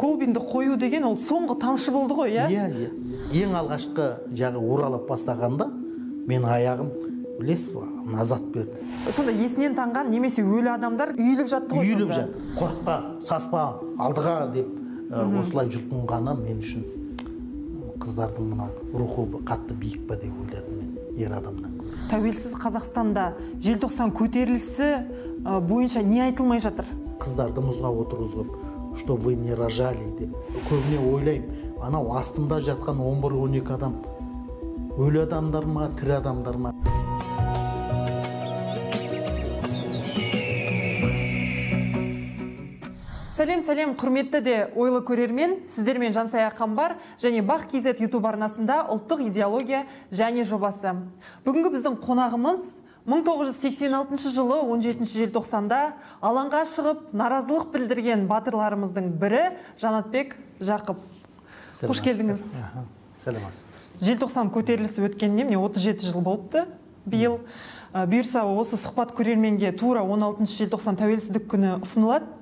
Колбинді қою деген ол соңғы тамшы болды ғой, иә? Иә, иә. Ең алғашқы жағы оралап бастағанда мен аяғым, білесіз ба, назат берді. Сонда есінен танған немесе өлі адамдар үйіліп жатты ғой? Үйіліп жатты. Қорықпа, саспа, алдыға деп осылай жұлқынғаны мен үшін қыздардың мынау рухы қатты биік па деп ойладым мен, ер адамнан гөрі. Тәуелсіз Қазақстанда желтоқсан көтерілісі бойынша не айтылмай жатыр? Қыздарды мұзға отырғызып, что вы не рожали деп. Көбіне ойлаймын, анау астында жатқан 11-12 адам өлі адамдар ма, тірі адамдар ма? Сәлем, сәлем, құрметті де ойлы көрермен, сіздермен Жансая Қамбар және Бақ KZ YouTube арнасында ұлттық идеология және жобасы. Бүгінгі біздің қонағымыз 1986 жылы 17 желтоқсанда алаңға шығып наразылық білдірген батырларымыздың бірі Жанатбек Жақып. Қош келдіңіз. Сәлеметсіздер. Желтоқсан көтерілісі өткеніне міне 37 жыл болыпты биыл. Бұйырса осы сұхбат көрерменге тура 16 желтоқсан тәуелсіздік күні ұсынылады.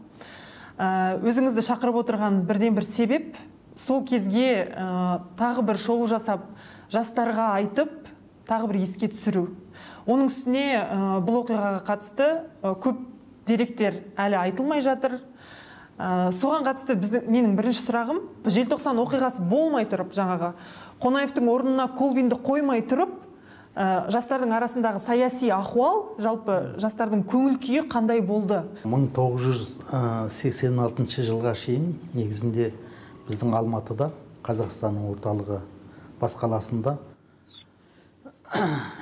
Өзіңізді шақырып отырған бірден бір себеп, сол кезге тағы бір шолу жасап, жастарға айтып, тағы бір еске түсіру. Оның үстіне бұл оқиғаға қатысты көп деректер әлі айтылмай жатыр. Соған қатысты менің бірінші сұрағым, желтоқсан оқиғасы болмай тұрып, жаңағы Қонаевтың орнына Колбинді қоймай тұрып, жастардың арасындағы саяси ахуал, жалпы жастардың көңіл күйі қандай болды? 1986 жылға шейін негізінде біздің Алматыда, Қазақстанның орталығы бас қаласында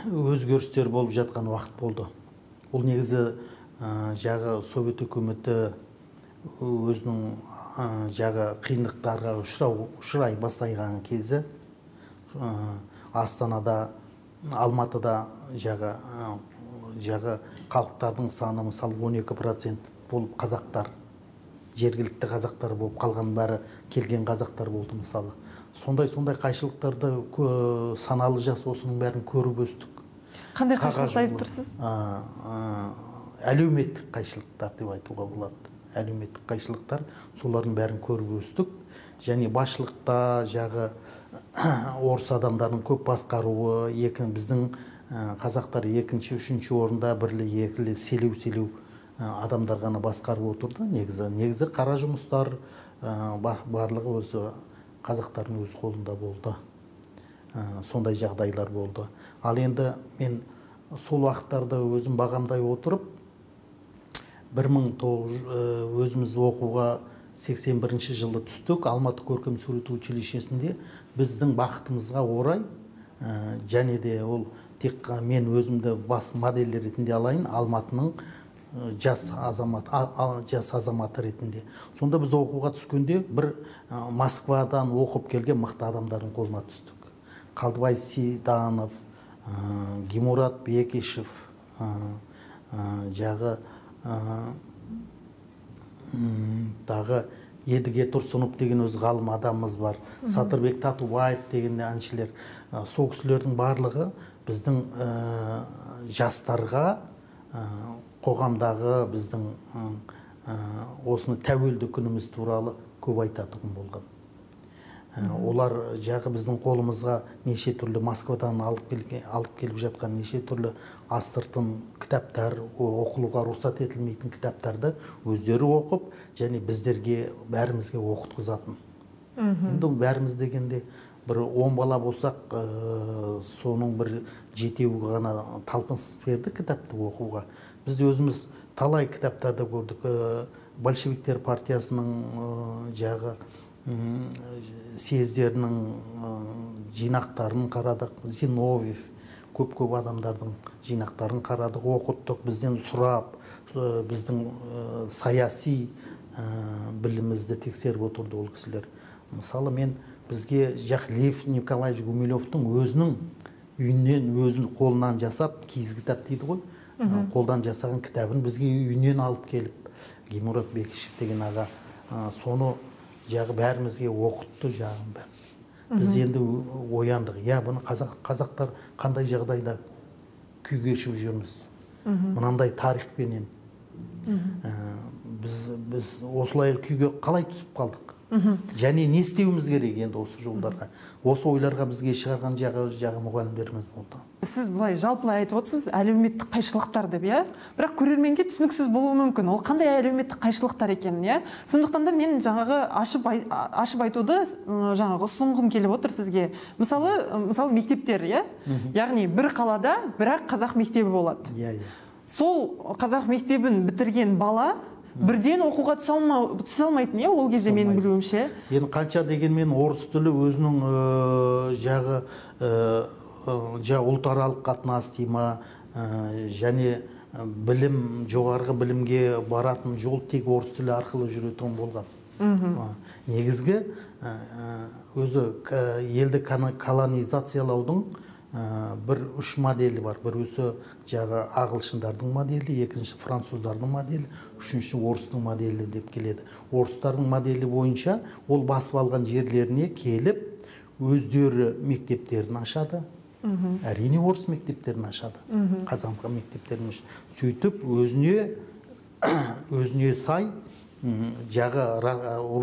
өзгерістер болып жатқан уақыт болды. Ол негізі жағы Совет үкіметі өзінің жағы қиындықтарға ұшырай бастаған кезі, Астанада, Алматыда жағы халықтардың саны мысалы 12% болып қазақтар, жергілікті қазақтар болып қалған, бәрі келген қазақтар болды мысалы. Сондай-сондай қайшылықтарды саналы жас осының бәрін көріп өстік. Қандай қайшылықты айтып тұрсыз? Әлеуметтік қайшылықтар деп айтуға болады. Әлеуметтік қайшылықтар, солардың бәрін көріп өстік. Және басшылықта жағы орыс адамдарының көп басқаруы, біздің қазақтар екінші, үшінші орында бірлі, екілі, селеу-селеу адамдар ғана басқарып отырды. Негізі қара жұмыстар барлығы өзі қазақтардың өз қолында болды. Сондай жағдайлар болды. Ал енді мен сол уақыттарда өзім бағамдай отырып, өзіміз оқуға 81 жылы түстік. Алматы көркем сурет училищесінде біздің бақытымызға орай, және де ол тек мен өзімді бас модель ретінде алайын, Алматының жас азаматы ретінде. Сонда біз оқуға түскенде бір Москвадан оқып келген мықты адамдардың қолына түстік. Қалдыбай Сейданов, Гимурат Бекишев, жағы тағы Едіге Тұрсынов деген өз ғалым адамымыз бар, Сатырбек Татубаев деген әншілер. Сол кісілердің барлығы біздің жастарға, қоғамдағы біздің осыны тәуелді күніміз туралы көп айтатұғын болған. Олар жағы біздің қолымызға неше түрлі Москвадан алып келіп жатқан неше түрлі астыртын кітаптар, оқылуға рұқсат етілмейтін кітаптарды өздері оқып, және біздерге, бәрімізге оқытқызатын. Енді бәріміз дегенде бір 10 бала болсақ, соның бір 7-еуі ғана талпыныс берді кітапты оқуға. Біз өзіміз талай кітаптарды көрдік. Большевиктер партиясының жағы съездерінің жинақтарын қарадық, Зиновьев, көп-көп адамдардың жинақтарын қарадық, оқыттық, бізден сұрап, біздің саяси білімімізді тексеріп отырды ол кісілер. Мысалы, мен бізге Лев Николаевич Гумилевтің өзінің үйінен, өзінің қолынан жасап, киіз кітап дейді ғой, қолдан жасаған кітабын бізге үйінен алып келіп, Гимурат Бекишев деген аға соны жағы бәрімізге оқытты, жағын бәрін. Біз енді ояндық. Я, бұны қазақтар қандай жағдайда күй кешіп жүрміз? Мынандай тарихпенен. Біз осылай күйге қалай түсіп қалдық? Және не істеуіміз керек енді осы жолдарға? Осы ойларға бізге шығарған жағы мұғалімдеріміз болды. Сіз былай жалпылай айтып отырсыз, әлеуметтік қайшылықтар деп, иә? Бірақ көрерменге түсініксіз болуы мүмкін. Ол қандай әлеуметтік қайшылықтар екенін, иә? Сондықтан да мен жаңағы ашып айтуды жаңағы ұсынғым келіп отыр сізге. Мысалы мектептер, иә? Яғни бір қалада бірақ қазақ мектебі болады. Иә, иә. Сол қазақ мектебін бітірген бала бірден оқуға түсе алмайтын, иә, ол кезде менің білуімше. Енді қанша дегенмен орыс тілі өзінің жағы ұлтаралық қатынас дей ма, және білім, жоғарғы білімге баратын жол тек орыс тілі арқылы жүретін болған. Негізгі өзі елді колонизациялаудың бір үш моделі бар. Бір өзі жағы ағылшындардың моделі, екінші француздардың моделі, үшінші орыстың моделі деп келеді. Орыстардың моделі бойынша ол басып алған жерлеріне келіп өздері мектептерін ашады. Әрине орыс мектептерін ашады, қазақ мектептерін. Сөйтіп өзіне сай жағы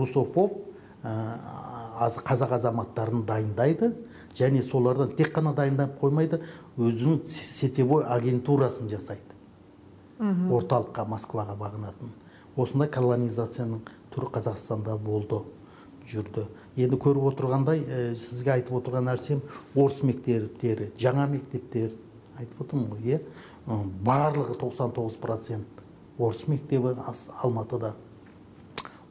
русофоб қазақ азаматтарын дайындайды. Және солардан тек қана дайындап қоймайды, өзінің сетевой агентурасын жасайды. Орталыққа, Москваға бағынатын. Осындай колонизацияның түрі Қазақстанда болды, жүрді. Енді көріп отырғандай, сізге айтып отырған нәрсем, орыс мектептері, жаңа мектептер, айтып отырмын ғой, иә? Барлығы 99% орыс мектебі Алматыда.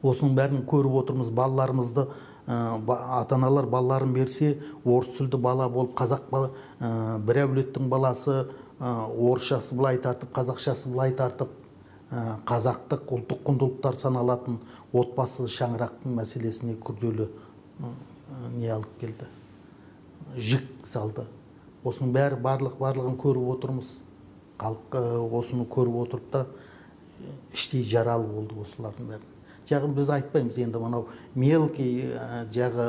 Осының бәрін көріп отырмыз, балаларымызды, ата-аналар балаларын берсе, орыс тілді бала болып, қазақ бала, бір әулеттің баласы, орысшасы былай тартып, қазақшасы былай тартып, қазақтық ұлттық құндылықтар саналатын отбасы шаңырақтың мәселесіне күрделі не алып келді, жік салды. Осының бәрі барлығын көріп отырмыз. Халық осыны көріп отырып та іштей жаралы болды осылардың бәрі. Жағы біз айтпаймыз енді мынау мелкий жағы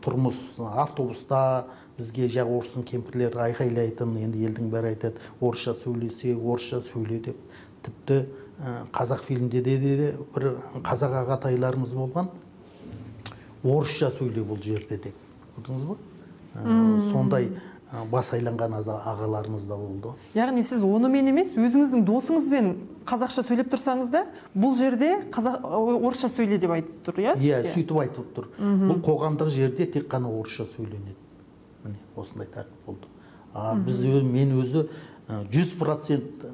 тұрмыс автобуста бізге жағы орыстың кемпірлері айқайлайтын, енді елдің бәрі айтады орысша сөйлесе, орысша сөйле деп. Тіпті қазақ фильмде де бір қазақ ағатайларымыз болған, орысша сөйле бұл жерде деп. Көрдіңіз ба? Сондай бас айланған ағаларымыз да болды. Яғни сіз онымен емес, өзіңіздің досыңызбен қазақша сөйлеп тұрсаңыз да, бұл жерде орысша сөйле деп айтып тұр, иә? Иә, сөйтіп айтып тұр. Бұл қоғамдық жерде тек қана орысша сөйленеді. Міне, осындай тәртіп болды. Біз, мен өзі 100%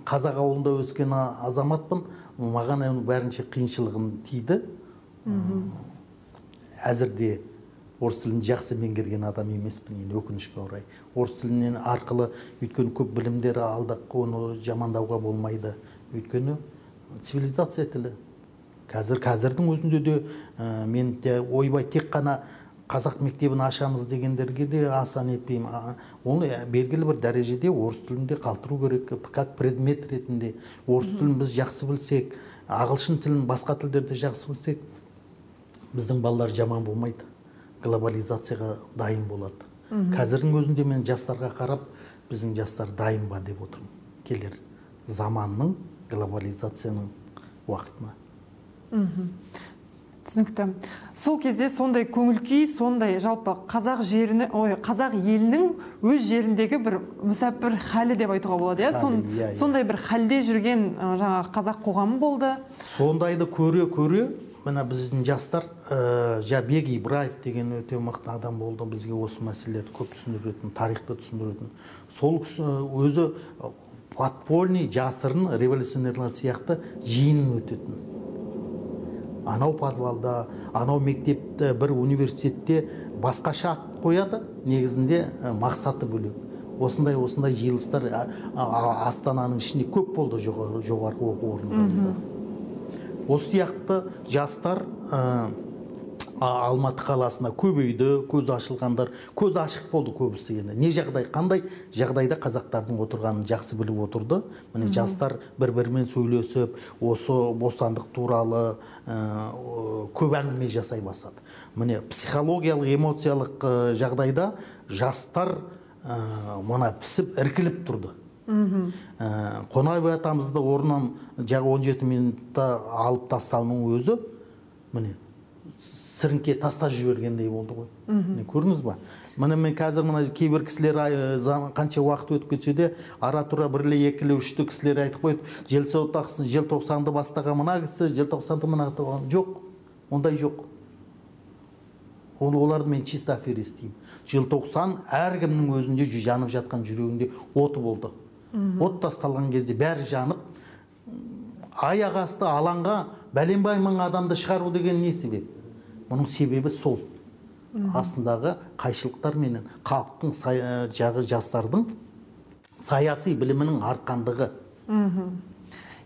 қазақ ауылында өскен азаматпын. Маған бәрінше қиыншылығым тиді. Әзірде орыс тілін жақсы меңгерген адам емеспін, енді өкінішке орай. Орыс тілінен арқылы өйткені көп білімдер алдық, оны жамандауға болмайды. Өйткені цивилизация тілі. Қазірдің өзінде де мен де ойбай тек қана қазақ мектебін ашамыз дегендерге де аса нетпеймін. Оны белгілі бір дәрежеде орыс тілінде қалдыру керек, как предмет ретінде. Орыс тілін біз жақсы білсек, ағылшын тілін, басқа тілдерді жақсы білсек, біздің балалар жаман болмайды. Глобализацияға дайын болады. Қазірдің өзінде мен жастарға қарап, біздің жастар дайын ба деп отырмын. Келер заманның, глобализацияның уақытына. Түсінікті. Сол кезде сондай көңіл күй, сондай жалпы қазақ жеріні, ой, қазақ елінің өз жеріндегі бір мүсәпір халі деп айтуға болады, иә? Сондай бір халде жүрген жаңағы қазақ қоғамы болды. Сондайды көре-көре мына біздің жастар, Жабек Ибраев деген өте мықты адам болды, бізге осы мәселелерді көп түсіндіретін, тарихты түсіндіретін. Сол кісі өзі подпольный, жасырын революционерлар сияқты жиын өтетін. Анау подвалда, анау мектепте, бір университетте басқаша ат қояды, негізінде мақсаты бөлек. Осындай жиылыстар Астананың ішінде көп болды, жоғарғы оқу орындарында. Осы сияқты жастар Алматы қаласына көбейді, көз ашылғандар, көз ашық болды көбісі енді. Не жағдай, қандай жағдайда қазақтардың отырғанын жақсы біліп отырды. Міне жастар бір-бірімен сөйлесіп, осы бостандық туралы көп әңгіме жасай бастады. Міне психологиялық, эмоциялық жағдайда жастар мына пісіп іркіліп тұрды. Қонаев атамызды орнынан жағы 17 минутта алып тастауының өзі, міне, сіріңке тастап жібергендей болды ғой. Көрдіңіз ба? Міне мен қазір мына кейбір кісілер қанша уақыт өтіп кетсе де ара-тұра бірлі, екілі, үшті кісілер айтып қойды, желтоқсанды бастаған мына кісі, желтоқсанды мына кісі. Жоқ, ондай жоқ. Оларды мен чисто аферист деймін. Желтоқсан әркімнің өзінде жанып жатқан жүрегінде оты болды. От тасталған кезде бәрі жанып, аяқ асты алаңға бәленбай мың адамды шығару деген не себеп? Бұның себебі сол. Астындағы қайшылықтар менен халықтың жағы жастардың саяси білімінің артқандығы.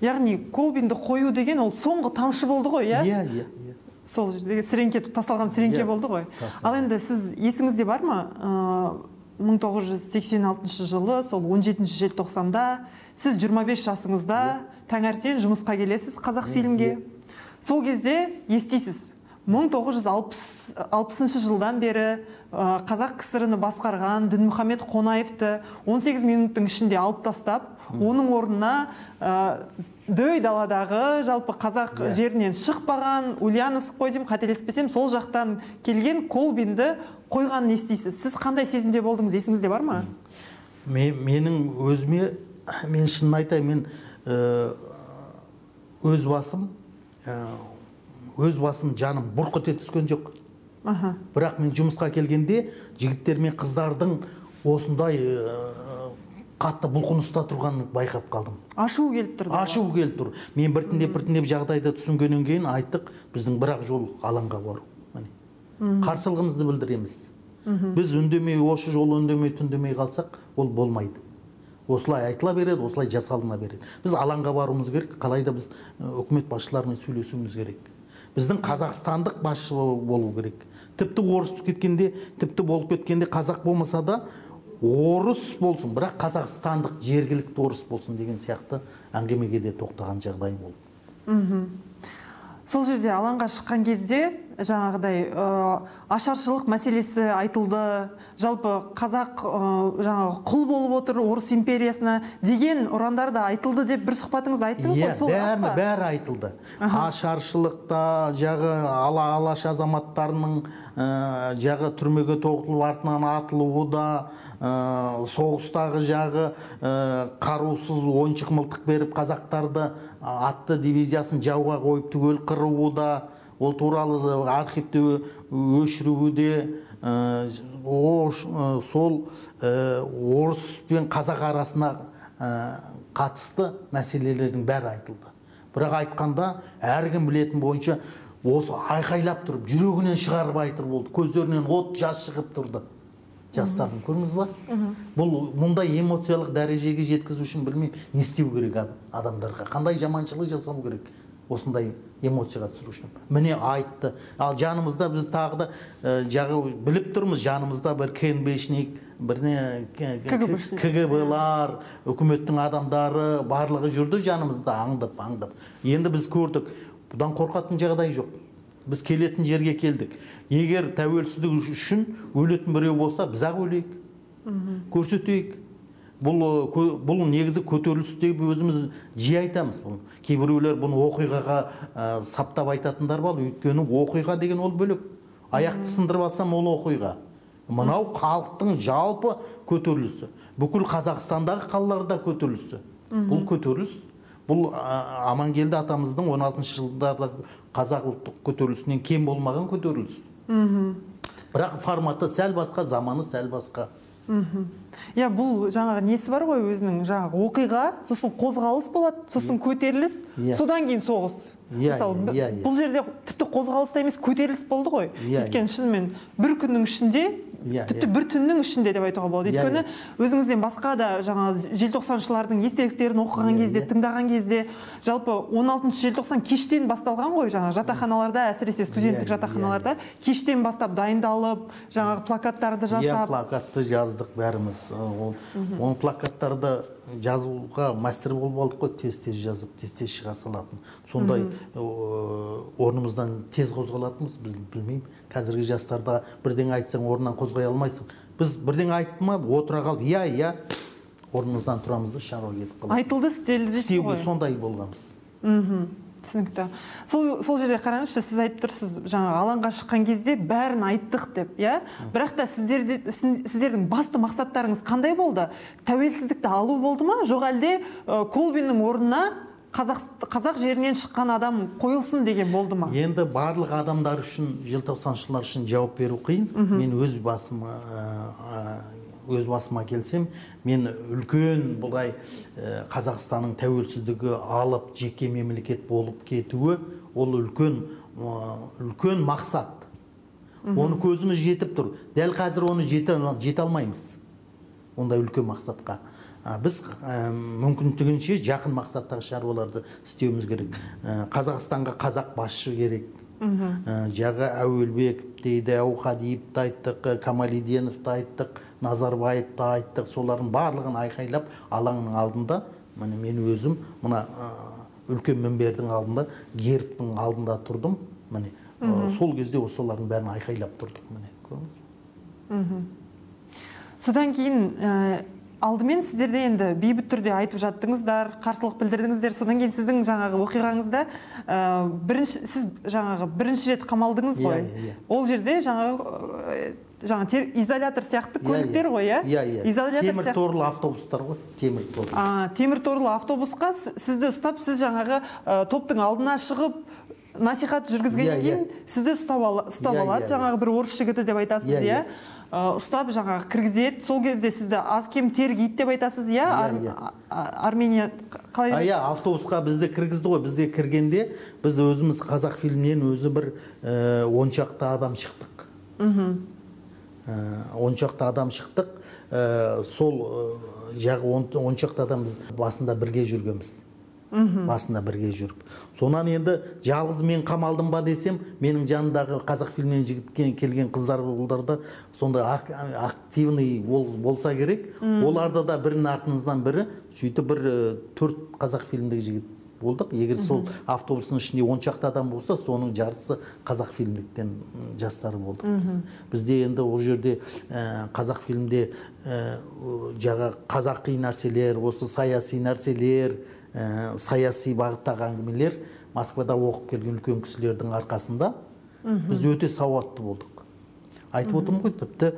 Яғни Колбинді қою деген ол соңғы тамшы болды ғой, иә? Иә, иә, иә. Сол жердегі сіреңке, тасталған сіреңке болды ғой. Ал енді сіз есіңізде бар ма? 1986 жылы, сол 17 желтоқсанда сіз 25 жасыңызда таңертең жұмысқа келесіз Қазақфильмге. Сол кезде естисіз. 1960 жылдан бері Қазақ КСР-ні басқарған Дінмұхамед Қонаевты 18 минуттың ішінде алып тастап, оның орнына дөй даладағы жалпы қазақ жерінен шықпаған Ульяновск қой деймін, қателеспесем, сол жақтан келген Колбинді қойғанын естисіз. Сіз қандай сезімде болдыңыз, есіңізде бар ма? Менің өзіме, мен шынын айтайын, мен өз басым жаным бұрқ ете түскен жоқ. Бірақ мен жұмысқа келгенде жігіттер мен қыздардың осындай қатты бұлқыныста тұрғанын байқап қалдым. Ашу келіп тұрды. Ашу келіп тұр. Мен біртіндеп жағдайды түсінгеннен кейін айттық, біздің бір-ақ жол алаңға бару. Қарсылығымызды білдіреміз. Біз үндемей, осы жол үндемей, түндемей қалсақ, ол болмайды. Осылай айтыла береді, осылай жасалына береді. Біз алаңға баруымыз керек, қалай да біз үкімет басшыларымен сөйлесуіміз керек. Біздің қазақстандық басшы болу керек. Тіпті орыс кеткенде, тіпті болып кеткенде қазақ болмаса да орыс болсын, бірақ қазақстандық жергілікті орыс болсын деген сияқты әңгімеге де тоқтаған жағдай болды. Сол жерде алаңға шыққан кезде жаңағыдай ашаршылық мәселесі айтылды, жалпы қазақ жаңағы құл болып отыр орыс империясына деген ұрандар да айтылды деп бір сұхбатыңызда айттыңыз ғой, сол рас па? Бәрі айтылды. Ашаршылықта жағы алаш азаматтарының жағы түрмеге тоғытылып артынан атылуы да, соғыстағы жағы қарусыз ойыншық мылтық беріп қазақтарды атты дивизиясын жауға қойып түгел қыруы да, ол туралы архивті өшіруі де, сол орыс пен қазақ арасына қатысты мәселелердің бәрі айтылды. Бірақ айтқанда әркім білетін бойынша осы айқайлап тұрып, жүрегінен шығарып айтыр болды, көздерінен от жас шығып тұрды. Жастардың, көрдіңіз ба? Бұл мұндай эмоциялық дәрежеге жеткізу үшін білмеймін, не істеу керек адамдарға, қандай жаманшылық жасау керек осындай эмоцияға түсіру үшін. Міне айтты. Ал жанымызда біз тағы да жағы біліп тұрмыз, жанымызда бір КНБшник, бірне КГБ-лар, үкіметтің адамдары барлығы жүрді жанымызда аңдып, аңдып. Енді біз көрдік, бұдан қорқатын жағдай жоқ. Біз келетін жерге келдік. Егер тәуелсіздік үшін өлетін біреу болса, біз ақ өлейік. Көрсетейік. Бұл негізі көтеріліс деп өзіміз жиі айтамыз бұны. Кейбіреулер бұны оқиғаға саптап айтатындар бар. Өйткені оқиға деген ол бөлек. Аяқты сындырып алсам ол оқиға. Мынау халықтың жалпы көтерілісі. Бүкіл Қазақстандағы қалаларда көтерілісі. Бұл көтеріліс. Бұл Амангелді атамыздың 16 жылдардағы қазақ ұлттық көтерілісінен кем болмаған көтеріліс. Бірақ форматы сәл басқа, заманы сәл басқа. Иә, бұл жаңағы несі бар ғой өзінің, жаңағы оқиға, сосын қозғалыс болады, сосын көтеріліс, содан кейін соғыс. Мысалы, бұл жерде тіпті қозғалыс та емес, көтеріліс болды ғой. Өйткені шынымен бір күннің ішінде, тіпті бір түннің ішінде деп айтуға болады. Өйткені өзіңізден басқа да жаңағы желтоқсаншылардың естеліктерін оқыған кезде, тыңдаған кезде, жалпы 16 желтоқсан кештен басталған ғой, жаңағы жатақханаларда, әсіресе студенттік жатақханаларда кештен бастап дайындалып, жаңағы плакаттарды жасап. Плакатты жаздық бәріміз. Ол плакаттарды жазуға мастер болып алдық қой, тез-тез жазып, тез-тез шыға салатын. Сондай орнымыздан тез қозғалатынбыз, біз білмеймін. Қазіргі жастарда бірдеңе айтсаң орнынан қозғай алмайсың. Біз бірдеңе айтты ма, отыра қалып, иә, иә, орнымыздан тұрамыз да шаруа кетіп қалады. Айтылды, істелді дейсіз ғой. Істеуге сондай болғанбыз. Түсінікті. Сол жерде қараңызшы, сіз айтып тұрсыз, жаңағы алаңға шыққан кезде бәрін айттық деп, иә? Бірақ та сіздердің басты мақсаттарыңыз қандай болды? Тәуелсіздікті алу болды ма? Жоқ әлде Колбиннің орнына қазақ жерінен шыққан адам қойылсын деген болды ма? Енді барлық адамдар үшін, желтоқсаншылар үшін жауап беру қиын. Мен өз басыма келсем, мен үлкен бұлай Қазақстанның тәуелсіздігі алып жеке мемлекет болып кетуі, ол үлкен мақсат. Оны көзіміз жетіп тұр. Дәл қазір оны жете алмаймыз. Ондай үлкен мақсатқа. Біз мүмкіндігінше жақын мақсаттағы шаруаларды істеуіміз керек. Қазақстанға қазақ басшы керек. Жағы Әуелбеков дейді, Әухадиевті айттық, Камалиденовті айттық, Назарбаевты айттық. Солардың барлығын айқайлап алаңның алдында, міне мен өзім мына үлкен мінбердің алдында, гербтің алдында тұрдым. Міне сол кезде солардың бәрін айқайлап тұрдық, міне көрдіңіз бе? Содан кейін алдымен сіздерде енді бейбіт түрде айтып жаттыңыздар, қарсылық білдірдіңіздер. Содан кейін сіздің жаңағы оқиғаңызда сіз жаңағы бірінші рет қамалдыңыз ғой. Ол жерде жаңағы изолятор сияқты көліктер ғой, иә? Иә, иә. Темір торлы автобустар ғой, темір торлы. Темір торлы автобусқа сізді ұстап, сіз жаңағы топтың алдына шығып насихат жүргізгеннен кейін сізді ұстап алады, жаңағы бір орыс жігіті деп айтасыз, иә? Ұстап жаңағы кіргізеді. Сол кезде сізді аз кем тергейді деп айтасыз, иә? Армения қалай? Иә, автобусқа бізді кіргізді ғой. Бізге кіргенде біз өзіміз қазақ фильмінен өзі бір 10 шақты адам шықтық. 10 шақты адам шықтық. Сол жағы 10 шақты адам біз басында бірге жүргенбіз. Басында бірге жүріп. Сонан енді жалғыз мен қамалдым ба десем, менің жанымдағы қазақ фильмінен жігіткен келген қыздар ұлдарда сондай активный болса керек. Оларда да бірінің артымыздан бірі, сөйтіп бір 4 қазақ фильмдегі жігіт болдық. Егер сол автобустың ішінде 10 шақты адам болса, соның жартысы қазақ фильмдіктен жастары болдық біз. Бізде енді ол жерде қазақ фильмде жағы қазақи нәрселер, осы саяси нәрселер, саяси бағыттағы әңгімелер Москвада оқып келген үлкен кісілердің арқасында біз өте сауатты болдық. Айтып отырмын ғой, тіпті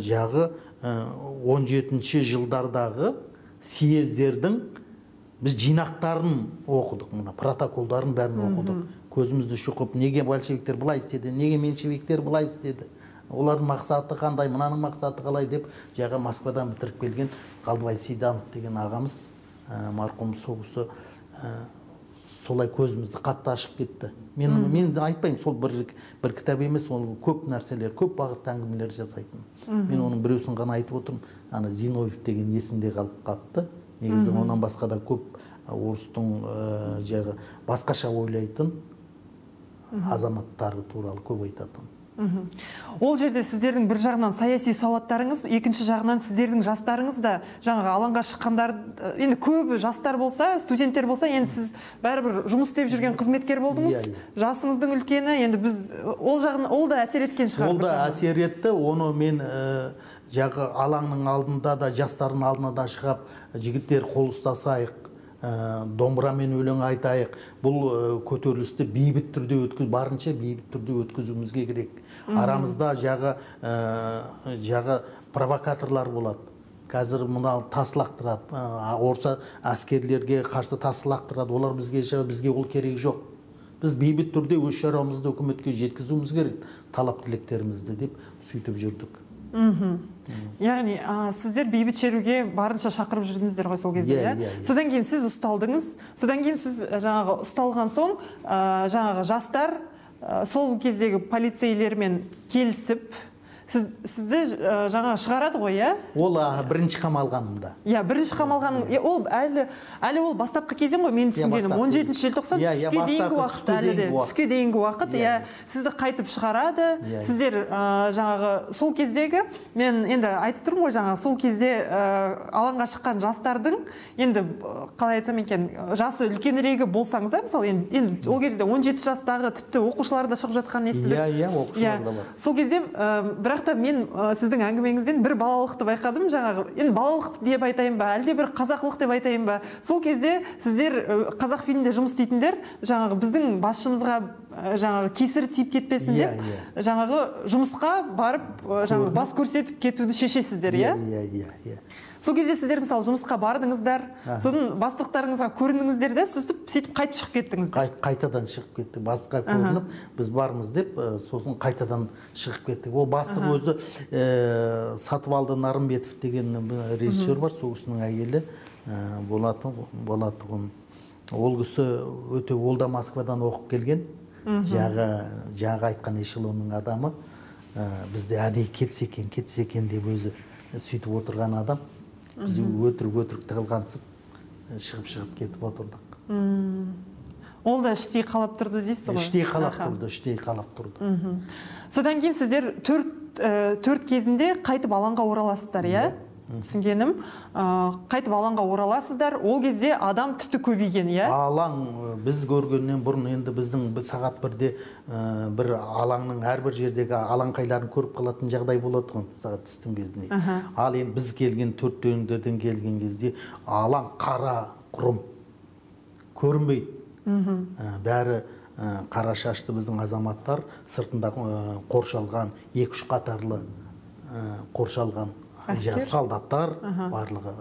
жағы 17-ші жылдардағы съездердің біз жинақтарын оқыдық, мына протоколдарын бәрін оқыдық. Көзімізді шұқып, неге большевиктер былай істеді, неге меншевиктер былай істеді, олардың мақсаты қандай, мынаның мақсаты қалай деп жағы Москвадан бітіріп келген Қалдыбай Сейданов деген ағамыз, марқұм, сол кісі солай көзімізді қатты ашып кетті. Мен айтпаймын, сол бір кітап емес, ол көп нәрселер, көп бағытты әңгімелер жасайтын. Мен оның біреусін ғана айтып отырмын. Ана Зиновьев деген есімде қалып қатты. Негізі онан басқа да көп орыстың жағы басқаша ойлайтын азаматтары туралы көп айтатын. Ол жерде сіздердің бір жағынан саяси сауаттарыңыз, екінші жағынан сіздердің жастарыңыз да жаңағы алаңға шыққандар, енді көбі жастар болса, студенттер болса, енді сіз бәрібір жұмыс істеп жүрген қызметкер болдыңыз, жасыңыздың үлкені, енді біз ол жағын, ол да әсер еткен шығар. Ол да әсер етті. Оны мен жағы алаңның алдында да, жастардың алдына да шығып, жігіттер қол ұстасайық, домбырамен өлең айтайық, бұл көтерілісті бейбіт түрде өткіз, барынша бейбіт түрде өткізуімізге керек. Арамызда жағы провокаторлар болады. Қазір мына тас лақтырады, орыс әскерлерге қарсы тас лақтырады, олар бізге ол керек жоқ. Біз бейбіт түрде өз шаруамызды үкіметке жеткізуіміз керек, талап тілектерімізді деп сөйтіп жүрдік. Яғни сіздер бейбіт шеруге барынша шақырып жүрдіңіздер ғой сол кезде, иә? Содан кейін сіз ұсталдыңыз, содан кейін сіз жаңағы ұсталған соң жаңағы жастар сол кездегі полицейлермен келісіп, сізді жаңағы шығарады ғой, иә? Ол бірінші қамалғанымда. Иә, бірінші қамалғаным, ол әлі ол бастапқы кезең ғой, мен түсінгенім. 17 желтоқсан түске дейінгі уақыт әлі де. Түске дейінгі уақыт, иә, сізді қайтып шығарады. Сіздер жаңағы сол кездегі, мен енді айтып тұрмын ғой, жаңағы сол кезде алаңға шыққан жастардың, енді қалай айтсам екен, жасы үлкенірегі болсаңыз да, мысалы, енді ол кезде 17 жастағы тіпті оқушылар да шығып жатқанын естідік. Иә, иә, оқушылар да бар. Сол кезде бірақ Бірақ та мен сіздің әңгімеңізден бір балалықты байқадым, жаңағы енді балалық деп айтайын ба, әлде бір қазақылық деп айтайын ба. Сол кезде сіздер қазақ фильмде жұмыс істейтіндер жаңағы біздің басшымызға жаңағы кесірі тиіп кетпесін деп, жаңағы жұмысқа барып жаңағы бас көрсетіп кетуді шешесіздер, иә? Иә. Сол кезде сіздер мысалы жұмысқа бардыңыздар, сосын бастықтарыңызға көріндіңіздер де, сөйтіп қайтып шығып кеттіңіздер. Қайтадан шығып кеттік. Бастыққа көрініп, біз бармыз деп, сосын қайтадан шығып кеттік. Ол бастық өзі Сатыбалды Нарымбетов деген режиссер бар, сол кісінің әйелі болатұғын. Ол кісі өте, ол да Москвадан оқып келген, жаңағы айтқан эшелонның адамы. Бізде әдейі кетсе екен, кетсе екен деп өзі сөйтіп отырған адам. Біз өтірік тығылғансып шығып кетіп отырдық. Ол да іштей қалап тұрды дейсіз ғой? Іштей қалап тұрды, іштей қалап тұрды. Содан кейін сіздер төрт кезінде қайтып алаңға ораласыздар, иә? Түсінгенім, қайтып алаңға ораласыздар. Ол кезде адам тіпті көбейген, иә? Алаң біз көргеннен бұрын енді біздің сағат бірде бір алаңның әрбір жердегі алаңқайларын көріп қалатын жағдай болады ғой, сағат түстің кезінде. Ал енді біз келген төрт дөңдерден келген кезде алаң қара құрым көрінбейді. Бәрі қара шашты біздің азаматтар сыртында қоршалған, 2-3 қатарлы қоршалған солдаттар барлығы.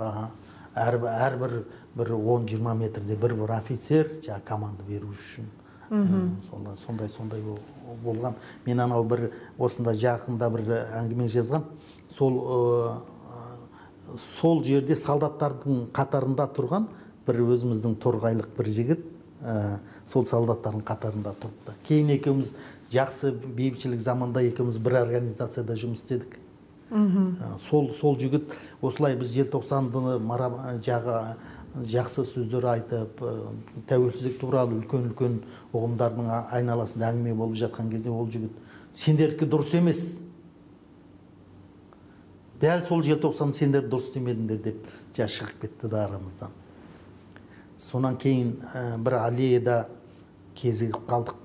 Әрбір бір 10-20 метрде бір офицер жаңа команда беру үшін. Сондай болған. Мен анау бір осында жақында бір әңгіме жазғам. Сол жерде солдаттардың қатарында тұрған бір өзіміздің торғайлық бір жігіт сол солдаттардың қатарында тұрыпты. Кейін екеуміз жақсы бейбітшілік заманда екеуміз бір организацияда жұмыс істедік. Сол жігіт осылай біз желтоқсанды жағы жақсы сөздер айтып, тәуелсіздік туралы үлкен-үлкен ұғымдардың айналасында әңгіме болып жатқан кезде ол жігіт сендердікі дұрыс емес, дәл сол желтоқсанды сендер дұрыс демедіңдер деп жа шығып кетті да арамыздан. Сонан кейін бір аллеяда кезігіп қалдық.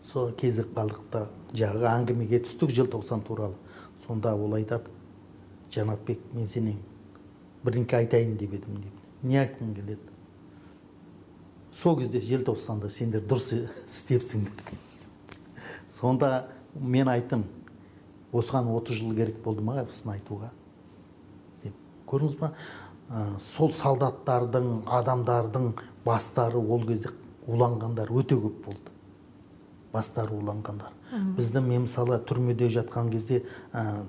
Сол кезігіп қалдық та жағы әңгімеге түстік желтоқсан туралы. Сонда ол айтады, Жанатбек, мен сенен бірдеңке айтайын деп едім деп. Не айтқың келеді? Сол кезде желтоқсанда сендер дұрыс істепсіңдер деп. Сонда мен айттым, осыған 30 жыл керек болды ма осыны айтуға деп. Көрдіңіз ба? Сол солдаттардың, адамдардың бастары ол кезде уланғандар өте көп болды. Бастары уланғандар. Бізді мен мысалы түрмеде жатқан кезде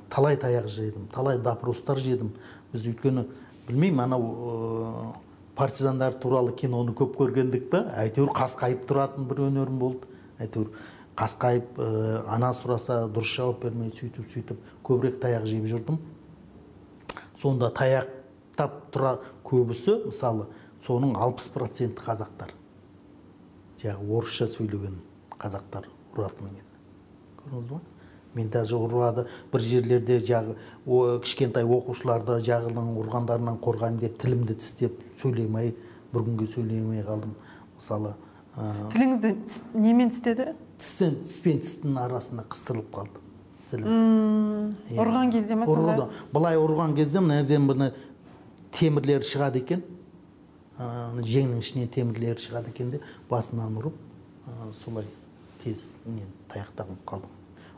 талай таяқ жедім, талай допростар жедім. Біз өйткені білмеймін, анау партизандар туралы киноны көп көргендік па, әйтеуір қасқайып тұратын бір өнерім болды. Әйтеуір қасқайып, ана сұраса дұрыс жауап бермей, сөйтіп көбірек таяқ жеп жүрдім. Сонда таяқтап тұра көбісі, мысалы, соның 60% қазақтар. Жаңағы орысша сөйлеген қазақтар ұратын мені. Көрдіңіз ба? Мен даже ұрады бір жерлерде жағы кішкентай оқушыларды жағының ұрғандарынан қорғаймын деп тілімді тістеп сөйлемей, бір күнге сөйлемей қалдым. Мысалы, тіліңізді немен тістеді? Тіспен тістің арасында қыстырылып қалды тілім. Ұрған кезде ма сонда? Былай ұрған кезде мына жерден бұны темірлері шығады екен. Жеңнің ішінен темірлері шығады екен де басынан ұрып, солай тез таяқтанып қалдым.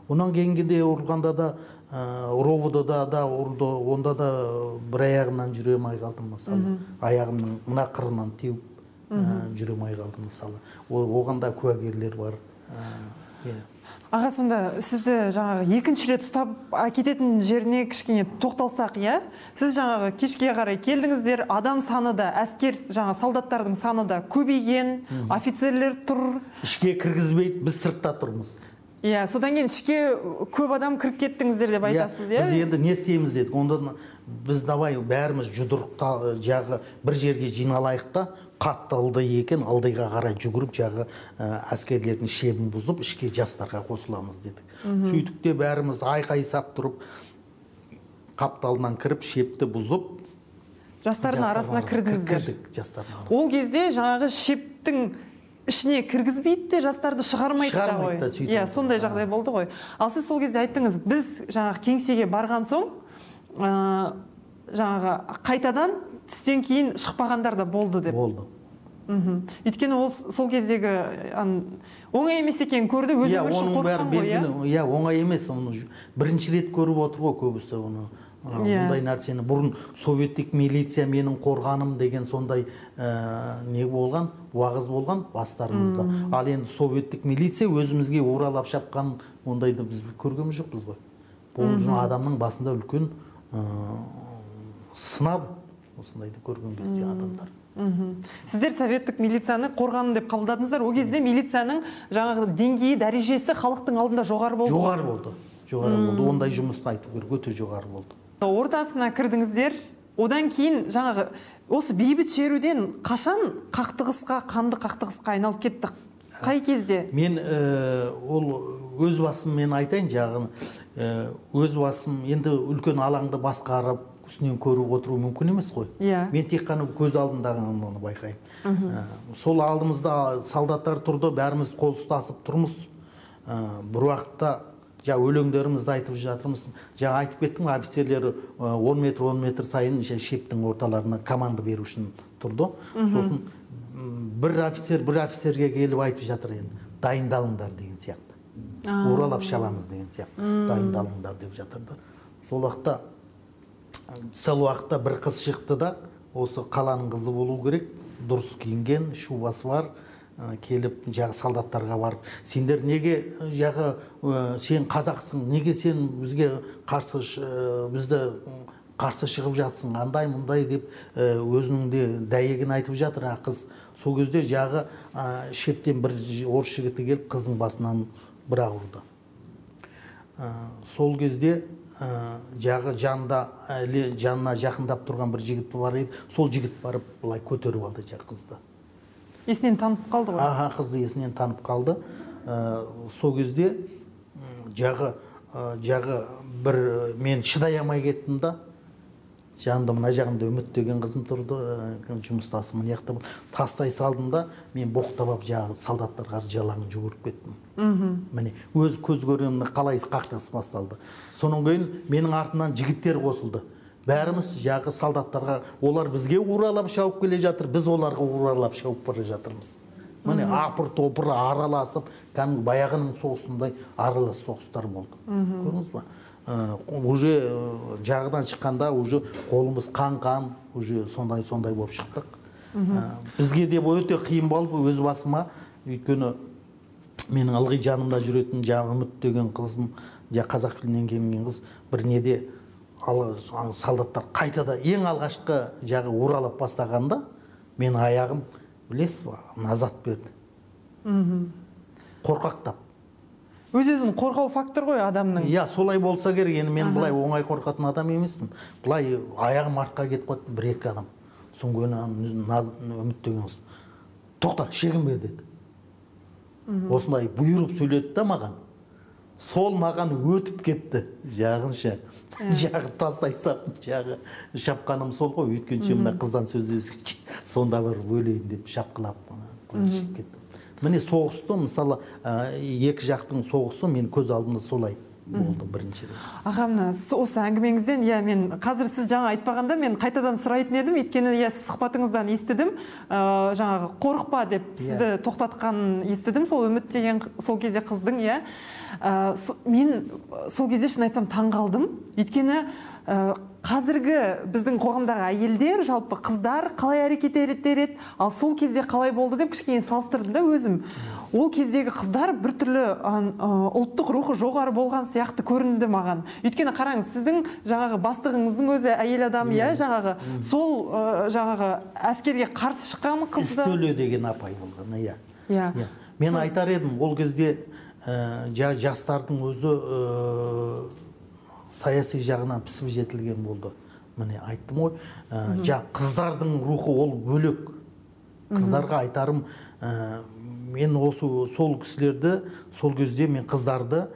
Онан кейінгенде ұрғанда да, ровода да ұрды, онда да бір аяғымнан жүре алмай қалдым мысалы. Аяғымның мына қырынан теуіп жүре алмай қалдым мысалы. Оған да куәгерлер бар. Аға, сонда сізді жаңағы екінші рет ұстап әкететін жеріне кішкене тоқталсақ, иә? Сіз жаңағы кешке қарай келдіңіздер, адам саны да, әскер, жаңа солдаттардың саны да көбейген, офицерлер тұр. Ішке кіргізбейді, біз сыртта тұрмыз. Иә, содан кейін ішке көп адам кіріп кеттіңіздер деп айтасыз, иә? Біз енді не істейміз дедік. Онда біз давай бәріміз жұдырықта жағы бір жерге жиналайық та, қатты ылди екен, ылдиға қарай жүгіріп жағы әскерлердің шебін бұзып ішке жастарға қосыламыз дедік. Сөйтіп те бәріміз айқай сап тұрып қапталынан кіріп шепті бұзып жастардың арасына кірдіңіздер. Кірдік жастардың арасына. Ол кезде жаңағы шептің Ішіне кіргізбейді де, жастарды шығармайды да ғой. Иә, сондай жағдай болды ғой. Ал сіз сол кезде айттыңыз, біз жаңағы кеңсеге барған соң, жаңағы қайтадан түстен кейін шықпағандар да болды деп. Болды. Өйткені ол сол кездегі оңай емес екенін көрді, өз өмірі үшін қорыққан ғой, иә? Иә, оңай емес, оны бірінші рет көріп отыр ғой көбісі оны. Мұндай нәрсені бұрын советтік милиция менің қорғаным деген сондай не болған, уағыз болған бастарымызда. Ал енді советтік милиция өзімізге оралап шапқан ондайды біз көргеніміз жоқпыз ғой. Бұл адамның басында үлкен сынап осындайды көрген кезде адамдар. Сіздер советтік милицияны қорғаным деп қабылдадыңыздар. Ол кезде милицияның жаңағы деңгейі, дәрежесі халықтың алдында жоғары болды. Жоғары болды. Жоғары болды. Ондай жұмысты айту керек, өте жоғары болды. Ортасына кірдіңіздер. Одан кейін жаңағы осы бейбіт шеруден қашан қақтығысқа, қанды қақтығысқа айналып кетті? Қай кезде? Мен ол өз басым мен айтайын жағын. Өз басым енді үлкен алаңды басқарып, үстінен көріп отыру мүмкін емес қой. Мен тек қана көз алдымдағы оны байқаймын. Сол алдымызда солдаттар тұрды, бәріміз қол ұстасып тұрмыз. Бір уақытта өлеңдерімізді айтып жатырмыз. Жаңа айтып кеттім, офицерлер 10 метр 10 метр сайын шептің орталарына команда беру үшін тұрды. Сосын бір офицер бір офицерге келіп айтып жатыр енді, дайындалыңдар деген сияқты. Уралап шабамыз деген сияқты. Дайындалыңдар деп жатырды. Сол уақытта бір қыз шықты да, осы қаланың қызы болу керек, дұрыс киінген, шубасы бар, келіп жағы солдаттарға барып, сендер неге жағы, сен қазақсың, неге сен бізге қарсы, бізді қарсы шығып жатсың, андай мұндай деп өзінің де дәйегін айтып жатыр қыз. Сол кезде жағы шептен бір орыс жігіті келіп қыздың басынан бір-ақ ұрды. Сол кезде жағы жанына жақындап тұрған бір жігіт бар еді, сол жігіт барып былай көтеріп алды жағы қызды. Есінен танып қалды ғой? Аха, қызды есінен танып қалды. Сол кезде жағы бір мен шыдай алмай кеттім да, жанымда мына жағымда Үміт деген қызым тұрды, жұмыстасым мына жақта тастай салдым да, мен боқтап алып жағы солдаттарға жалаң жүгіріп кеттім. Міне, өз көз көргенімді қалай қақтығыс басталды. Сонан кейін менің артымнан жігіттер қосылды. Бәріміз жағы солдаттарға, олар бізге уралап шауып келе жатыр, біз оларға уралап шауып бара жатырмыз. Міне, апыр-топыр араласып, кәдімгі баяғының соғысындай аралас соғыстар болды. Көрдіңіз ба? Уже жағынан шыққанда уже қолымыз қан-қан, уже сондай-сондай болып шықтық. Бізге де өте қиын болды өз басыма, өйткені менің ылғи жанымда жүретін жаңа Үміт деген қызым, қазақ тілінен келген қыз, бір неде солдаттар қайтада ең алғашқы жағы уралап бастағанда мен аяғым, білесіз ба, назат берді. Қорқақтап. Өз-өзін қорғау фактор ғой адамның. Иә, солай болса керек. Енді мен былай оңай қорқатын адам емеспін. Былай аяғым артқа кетіп қалды бір-екі адам. Соң Үміт деген қыз, тоқта, шегінбе деді. Осындай бұйырып сөйледі да маған. Сол маған өтіп кетті, жағынша. Жағы тастай сап, жағы шапқаным сол ғой. Өйткенше мына қыздан сөздескенше сонда барып өлейін деп шапқылап қызды шеп кеттім. Міне соғысты, мысалы, екі жақтың соғысы мен көз алдымда солай болды бірінші рет. Аға, мына осы әңгімеңізден, иә, мен қазір сіз жаңа айтпағанда мен қайтадан сұрайтын едім, өйткені иә, сұхбатыңыздан естідім, жаңағы қорықпа деп сізді тоқтатқанын естідім, сол Үміт деген сол кезде қыздың, иә. Мен сол кезде шын айтсам таң қалдым, өйткені қазіргі біздің қоғамдағы әйелдер, жалпы қыздар қалай әрекет етер еді, ал сол кезде қалай болды деп кішкене салыстырдым да өзім. Ол кездегі қыздар біртүрлі ұлттық рухы жоғары болған сияқты көрінді маған. Өйткені қараңыз, сіздің жаңағы бастығыңыздың өзі әйел адам, иә, жаңағы сол жаңағы әскерге қарсы шыққан қызды. Үстөле деген апай болған, иә. Иә. Мен айтар едім, ол кезде жастардың өзі саяси жағынан пісіп жетілген болды. Міне айттым ғой, қыздардың рухы ол бөлек. Қыздарға айтарым, мен осы сол кісілерді, сол кезде мен қыздарды,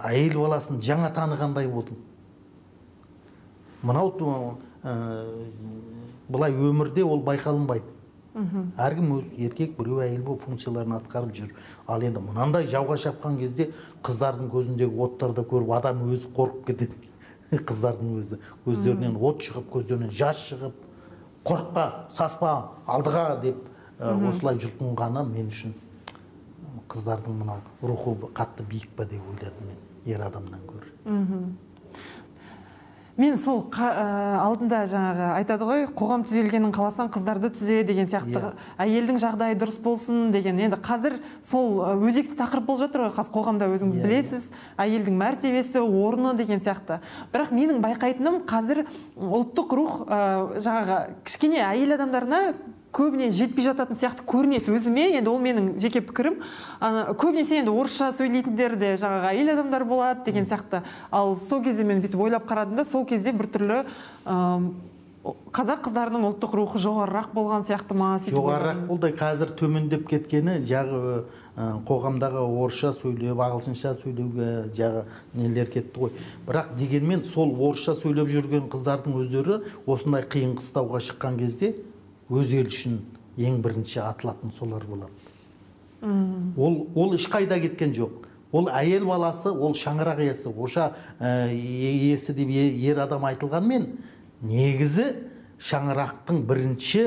әйел баласын жаңа танығандай болдым. Мынау былай өмірде ол байқалынбайды. Әркім өз еркек, біреу әйел болып функцияларын атқарып жүр. Ал енді мынандай жауға шапқан кезде қыздардың көзіндегі оттарды көріп адам өзі қорқып кетеді. Қыздардың өзі көздерінен от шығып, көздерінен жас шығып, қорықпа, саспа, алдыға деп осылай жұлқынғаны мен үшін қыздардың мынау рухы қатты биік па деп ойладым мен, ер адамнан гөрі. Мен сол алдында жаңағы айтады ғой, қоғам түзелгенін қаласаң қыздарды түзе деген сияқты, әйелдің жағдайы дұрыс болсын деген. Енді қазір сол өзекті тақырып болып жатыр ғой, қазір қоғамда өзіңіз білесіз, әйелдің мәртебесі, орны деген сияқты. Бірақ менің байқайтыным қазір ұлттық рух жаңағы кішкене әйел адамдарына көбіне жетпей жататын сияқты көрінеді өзіме. Енді ол менің жеке пікірім. Көбінесе енді орысша сөйлейтіндер де жаңағы әйел адамдар болады деген сияқты. Ал сол кезде мен бүйтіп ойлап қарадым да, сол кезде біртүрлі қазақ қыздарының ұлттық рухы жоғарырақ болған сияқты ма? Жоғарырақ болды, қазір төмендеп кеткені жағы қоғамдағы орысша сөйлеп, ағылшынша сөйлеуге жағы нелер кетті ғой. Бірақ дегенмен сол орысша сөйлеп жүрген қыздардың өздері осындай қиын қыстауға шыққан кезде өз ел үшін ең бірінші атылатын солар болады. Ол ешқайда кеткен жоқ. Ол әйел баласы, ол шаңырақ иесі, оша иесі деп ер адам айтылғанмен, негізі шаңырақтың бірінші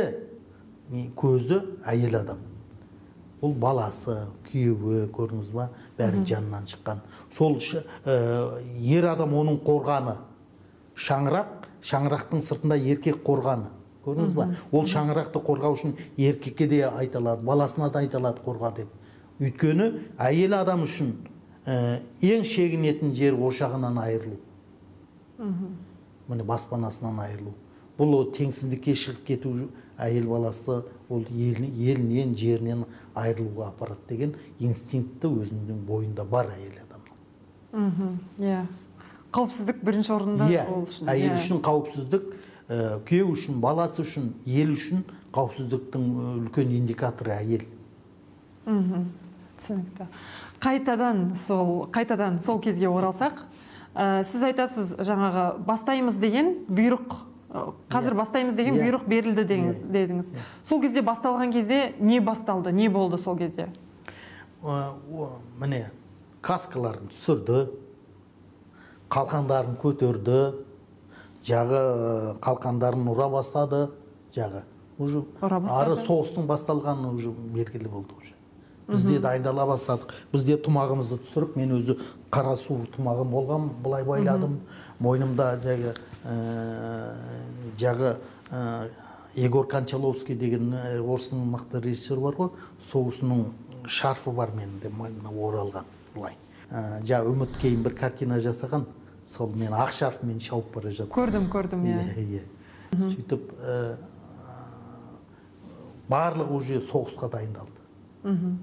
көзі әйел адам. Ол баласы, күйеуі, көрдіңіз ба, бәрі жанынан шыққан. Сол ер адам оның қорғаны. Шаңырақ, шаңырақтың сыртында еркек қорғаны. Көрдіңіз ба? Ол шаңырақты қорғау үшін еркекке де айта алады, баласына да айта алады қорға деп. Өйткені әйел адам үшін ең шегінетін жер ошағынан айырылу. Міне баспанасынан айырылу. Бұл теңсіздікке шығып кету, әйел баласы ол елінен, жерінен айырылуға апарады деген инстинкті өзінің бойында бар әйел адамның. Иә. Қауіпсіздік бірінші орында ол үшін. Әйел үшін қауіпсіздік, күйеу үшін, баласы үшін, ел үшін қауіпсіздіктің үлкен индикаторы әйел. Түсінікті. Қайтадан сол кезге оралсақ, сіз айтасыз жаңағы бастаймыз деген бұйрық, қазір бастаймыз деген бұйрық берілді дедіңіз. Сол кезде басталған кезде не басталды, не болды сол кезде? Міне, каскаларын түсірді, қалқандарын көтерді, жағы қалқандарын ұра бастады, жағы. Уже ары соғыстың басталғаны уже белгілі болды уже. Біз де дайындала бастадық. Біз де тұмағымызды түсіріп, мен өзі қара су тұмағым болған, былай байладым. Мойнымда жағы Егор Кончаловский деген орыстың мықты режиссері бар ғой, сол кісінің шарфы бар менің де мойнымда оралған былай. Жағы Үміт кейін бір картина жасаған, сол мен ақ шарфымен шауып бара жатырмын. Көрдім, иә. Сөйтіп барлығы уже соғысқа дайындалды.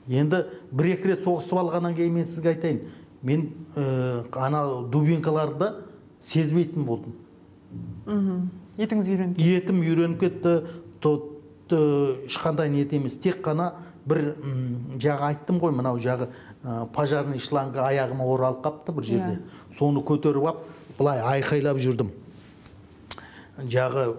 Енді бір-екі рет соғысып алғаннан кейін мен сізге айтайын, мен ана дубинкаларды сезбейтін болдым. Етіңіз үйреніп кетті. Етім үйреніп кетті, ешқандай ниет емес. Тек қана бір жағы айттым ғой, мынау жағы пожарный шланга аяғыма оралып қапты бір жерде. Соны көтеріп ап, былай айқайлап жүрдім. Жағы,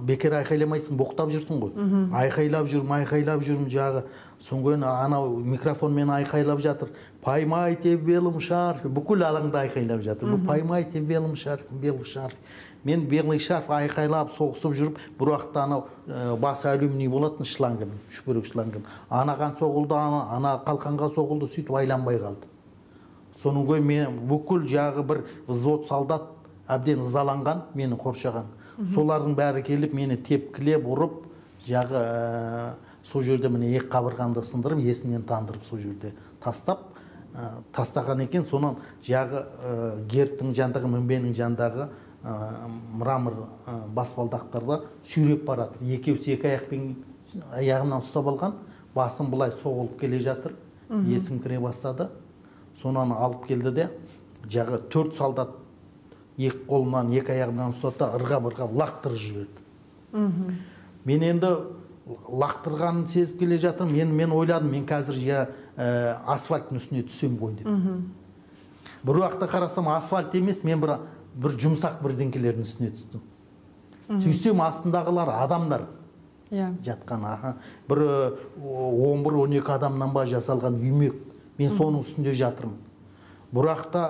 бекер айқайламайсың, боқтап жүрсің ғой. Айқайлап жүрмін, айқайлап жүрмін жағы. Содан кейін анау микрофонмен айқайлап жатыр. Поймайте в белом шарфе. Бүкіл алаңда айқайлап жатыр. Поймайте в белом шарфе, белый шарф. Мен белый шарф айқайлап, соғысып жүріп, бір уақытта анау басы алюминий болатын шлангының, шүберек шлангының. Анаған соғылды, ана қалқанға соғылды, сөйтіп айланбай қалды. Содан кейін мен бүкіл жағы бір взвод солдат әбден ызаланған, мені қоршаған. Солардың бәрі келіп, мені тепкілеп, ұрып, жағы сол жерде міне екі қабырғамды сындырып, есімнен тандырып сол жерде тастап, тастаған екен. Сонан жағы гербтің жандағы, мінбенің жандағы мрамор баспалдақтарда сүйреп барады. Екеуісі екі аяқпен аяғымнан ұстап алған, басым былай соғылып келе жатыр, есім кіре бастады. Сонан алып келді де, жағы 4 солдат екі қолымнан, екі аяғымнан ұстады, ырғап-ырғап лақтырып жіберді. Мен енді лақтырғанын сезіп келе жатырмын. Мен ойладым, мен қазір асфальттың үстіне түсем ғой деп. Бір уақытта қарасам, асфальт емес, мен бір жұмсақ бірдеңкелердің үстіне түстім. Сөйтсем, астындағылар адамдар. Жатқан, бір 11-12 адамнан ба жасалған үймек. Мен соның үстінде жатырмын. Бірақ та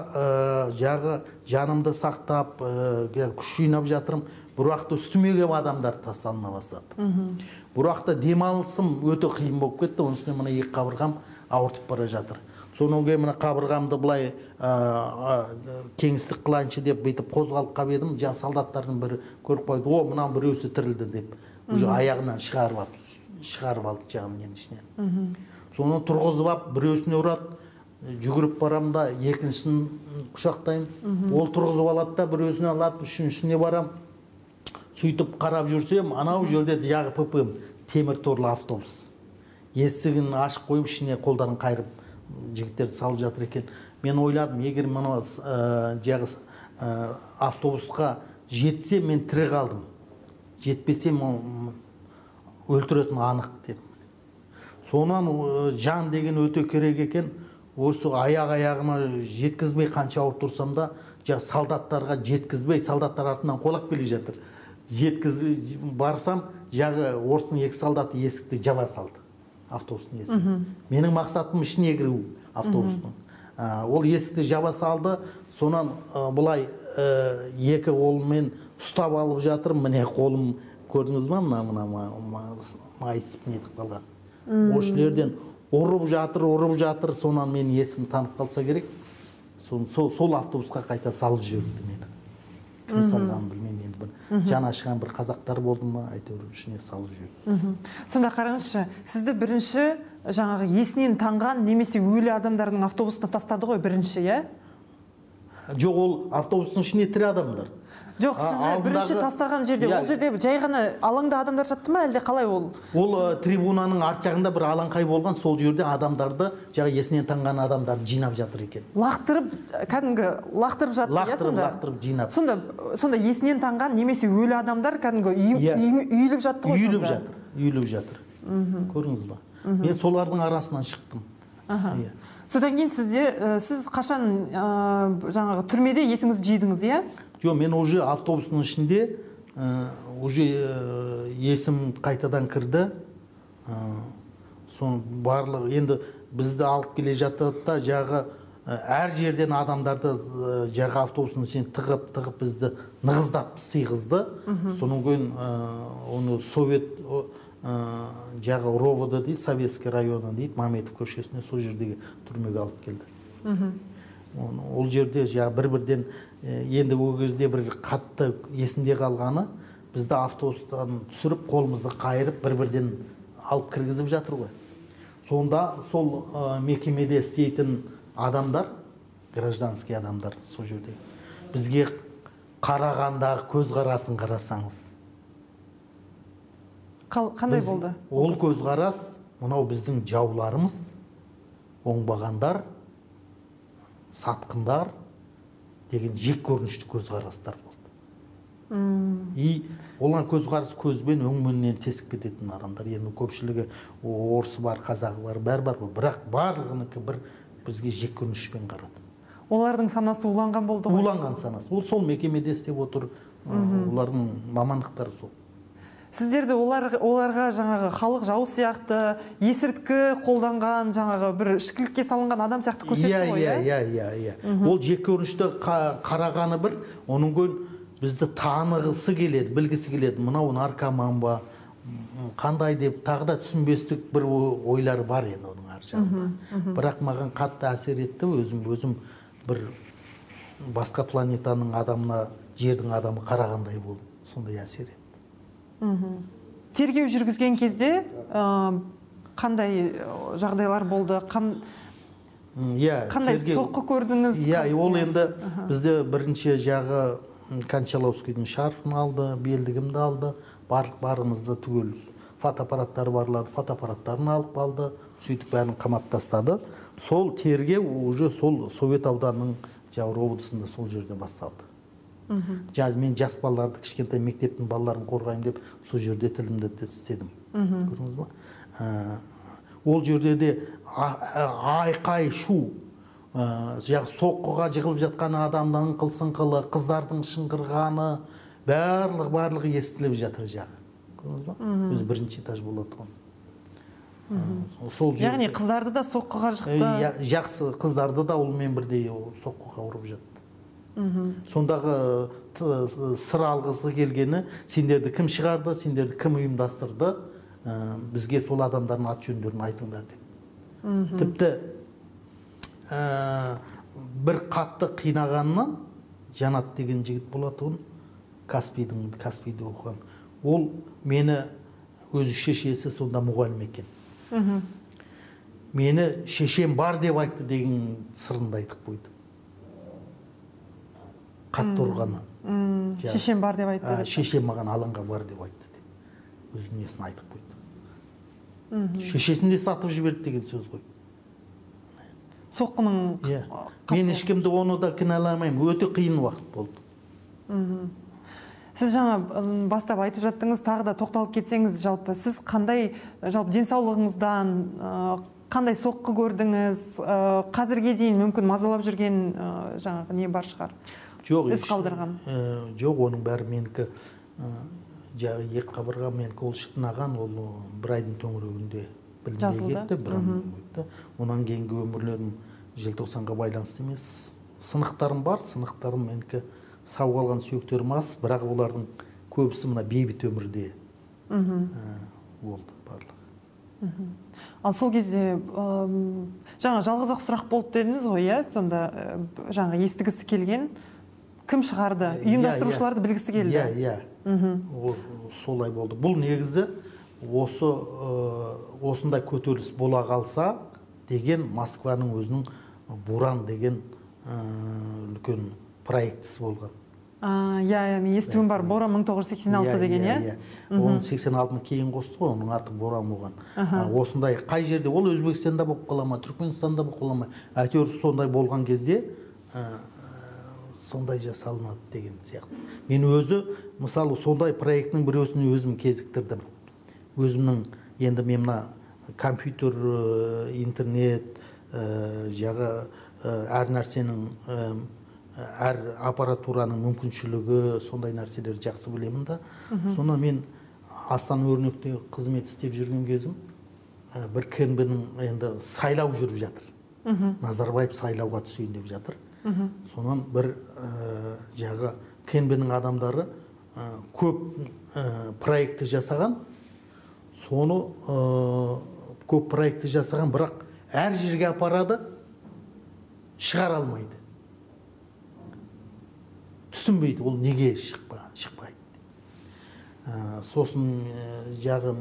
жағы жанымды сақтап, күш жинап жатырмын. Бірақ та үстіме келіп адамдар тасталына бастады. Бірақ та демалысым өте қиын болып кетті. Оның үстіне мына екі қабырғам ауыртып бара жатыр. Содан кейін мына қабырғамды былай кеңістік қылайыншы деп бүйтіп қозғалып қалып едім, жаңа солдаттардың бірі көріп қойды, о, мынаның біреусі тірілді деп. Уже аяғынан шығарып алды жағының ішінен. Соны тұрғызып алып, біреусіне ұрады, жүгіріп барам да, екіншісін құшақтаймын. Ол тұрғызып алады да, біреусіне алады, үшіншісіне барам. Сөйтіп қарап жүрсем, анау жерде жағы ППМ, темір торлы автобус. Есігін ашып қойып, ішіне қолдарын қайырып, жігіттерді салып жатыр екен. Мен ойладым, егер мынау жағы автобусқа жетсе, мен тірі қалдым. Жетпесем, өлтіретін анық дедім. Сонан жан деген өте керек екен. Осы аяқ-аяғыма жеткізбей қанша ауырып тұрсам да, жағы солдаттарға жеткізбей, солдаттар артынан қолап келе жатыр. Жеткізбей барсам, жағы орыстың екі солдаты есікті жаба салды. Автобустың есігін. Менің мақсатым ішіне кіру автобустың. Ол есікті жаба салды, сонан былай екі қолыммен ұстап алып жатыр. Міне қолым, көрдіңіз ба, мына майысып нетіп қалған. Осылерден ұрып жатыр, ұрып жатыр, сонан мен есім танып қалса керек. Сол автобусқа қайта салып жіберді мені. Кім салғанын білмеймін енді, бір жан ашыған бір қазақтар болды ма, әйтеуір ішіне салып жіберді. Сонда қараңызшы, сізді бірінші жаңағы есінен танған немесе өлі адамдардың автобусына тастады ғой бірінші, иә? Жоқ, ол автобустың ішіне тірі адамдар. Жоқ, сізді бірінші тастаған жерде, ол жерде жай ғана алаңда адамдар жатты ма, әлде қалай ол? Ол трибунаның арт жағында бір алаңқай болған, сол жерде адамдарды, жаңа есінен танған адамдарды жинап жатыр екен. Лақтырып, кәдімгі лақтырып жатты, иә сонда? Лақтырып, жинап. Сонда есінен танған немесе өлі адамдар кәдімгі үйіліп жатты ғой сонда? Үйіліп жатыр, үйіліп жатыр. Көрдіңіз ба? Мен солардың арасынан шықтым. Содан кейін сіз қашан жаңағы түрмеде есіңізді жидыңыз, иә? Жоқ, мен уже автобустың ішінде уже есім қайтадан кірді. Соның барлығы енді бізді алып келе жатады да, жағы әр жерден адамдарды жағы автобустың ішіне тығып бізді нығыздап сыйғызды. Содан кейін оны совет жағы РОВД дейді, Советский районы дейді, Маметов көшесіне, сол жердегі түрмеге алып келді. Ол жерде жағы бір-бірден, енді ол кезде бір қатты есімде қалғаны, бізді автобустан түсіріп, қолымызды қайырып, бір-бірден алып кіргізіп жатыр ғой. Сонда сол мекемеде істейтін адамдар, гражданский адамдар сол жерде, бізге қарағандағы көзқарасын қарасаңыз. Қандай болды? Ол көзқарас, мынау біздің жауларымыз, оңбағандар, сатқындар деген жек көрінішті көзқарастар болды. И олар көзқарас көзбен өңменнен тесіп кететін адамдар. Енді көпшілігі орысы бар, қазағы бар, бәрі бар ғой. Бірақ барлығынікі бір бізге жек көрінішпен қарады. Олардың санасы уланған болды ғой? Уланған санасы. Ол сол мекемеде істеп отыр. Олардың мамандықтары сол. Сіздерді оларға жаңағы халық жау сияқты, есірткі қолданған, жаңағы бір ішкілікке салынған адам сияқты көрсетті ғой, иә? Иә, иә, иә. Ол жек көрінішті қарағаны бір, оның көн бізді танығысы келеді, білгісі келеді. Мынау наркоман ба, қандай деп тағы да түсінбестік бір ойлар бар енді оның ар жағында. Бірақ маған қатты әсер етті, өзім бір басқа планетаның адамына, жердің адамы қарағандай болды, сондай әсер етті. Тергеу жүргізген кезде қандай жағдайлар болды? Қандай соққы көрдіңіз? Иә, ол енді бізде бірінші жағы Кончаловскийдің шарфын алды, белдігімді алды, барлық барымызды түгел фотоаппараттары барларды фотоаппараттарын алып алды, сөйтіп бәрін қамап тастады. Сол тергеу уже сол Совет ауданының РОВД-сында сол жерде басталды. Мен жас балаларды, кішкентай мектептің балаларын қорғаймын деп сол жерде тілімді тістедім. Көрдіңіз ба? Ол жерде де айқай шу, соққыға жығылып жатқан адамның ыңқыл-сыңқылы, қыздардың шыңғырғаны, барлығы естіліп жатыр жағы. Көрдіңіз ба? Өзі бірінші этаж болатұғын. Сол яғни қыздарды да соққыға жықты. Жақсы, қыздарды да олмен бірдей соққыға ұрып жатты. Сондағы сыр алғысы келгені, сендерді кім шығарды, сендерді кім ұйымдастырды, бізге сол адамдардың ат жөндерін айтыңдар деп. Тіпті бір қатты қинағаннан Жанат деген жігіт болатұғын, Каспийде оқыған. Ол мені өзі шешесі сонда мұғалім екен. Мені шешем бар деп айтты деген сырын айтып қойды. Қатты ұрғаннан. Шешем бар деп айтты. Шешем маған алаңға бар деп айтты деп. Өзінің несін айтып қойды. Шешесін де сатып жіберді деген сөз ғой. Соққының. Мен ешкімді оны да кінәламаймын. Өте қиын уақыт болды. Сіз жаңа бастап айтып жаттыңыз, тағы да тоқталып кетсеңіз, жалпы сіз қандай, жалпы денсаулығыңыздан қандай соққы көрдіңіз, қазірге дейін мүмкін мазалап жүрген жаңағы не бар шығар? Жоқ, із қалдырған. Жоқ, оның бәрі менікі жағы екі қабырға, менікі ол шытынаған, ол бір айдың төңірегінде білінбей кетті, бір айдың өтті. Онан кейінгі өмірлерім желтоқсанға байланысты емес. Сынықтарым бар, сынықтарым менікі сау қалған сүйектерім аз, бірақ олардың көбісі мына бейбіт өмірде болды барлығы. Ал сол кезде жаңа жалғыз-ақ сұрақ болды дедіңіз ғой, иә? Сонда жаңа естігісі келген кім шығарды? Ұйымдастырушыларды білгісі келді. Иә, иә. Солай болды. Бұл негізі осы осындай көтеріліс бола қалса деген Москваның өзінің Буран деген үлкен проектісі болған. Иә, мен естуім бар, Боран 1986 деген, иә? Оның 86-ны кейін қосты ғой, оның аты Боран болған. Осындай қай жерде, ол Өзбекстанда болып қала ма, Түркменстанда болып қала ма, әйтеуір сондай болған кезде сондай жасалынады деген сияқты. Мен өзі, мысалы, сондай проектінің біреусін өзім кезіктірдім. Өзімнің, енді мен мына компьютер, интернет, жағы әр нәрсенің, әр аппаратураның мүмкіншілігі, сондай нәрселерді жақсы білемін да. Сонда мен Астана Өрнекте қызмет істеп жүрген кезім бір КНБ-ның енді сайлау жүріп жатыр. Назарбаев сайлауға түсейін деп жатыр. Сонан бір жағы КНБ-ның адамдары көп проекті жасаған, соны көп проекті жасаған, бірақ әр жерге апарады, шығара алмайды. Түсінбейді, ол неге шықпайды. Сосын жағы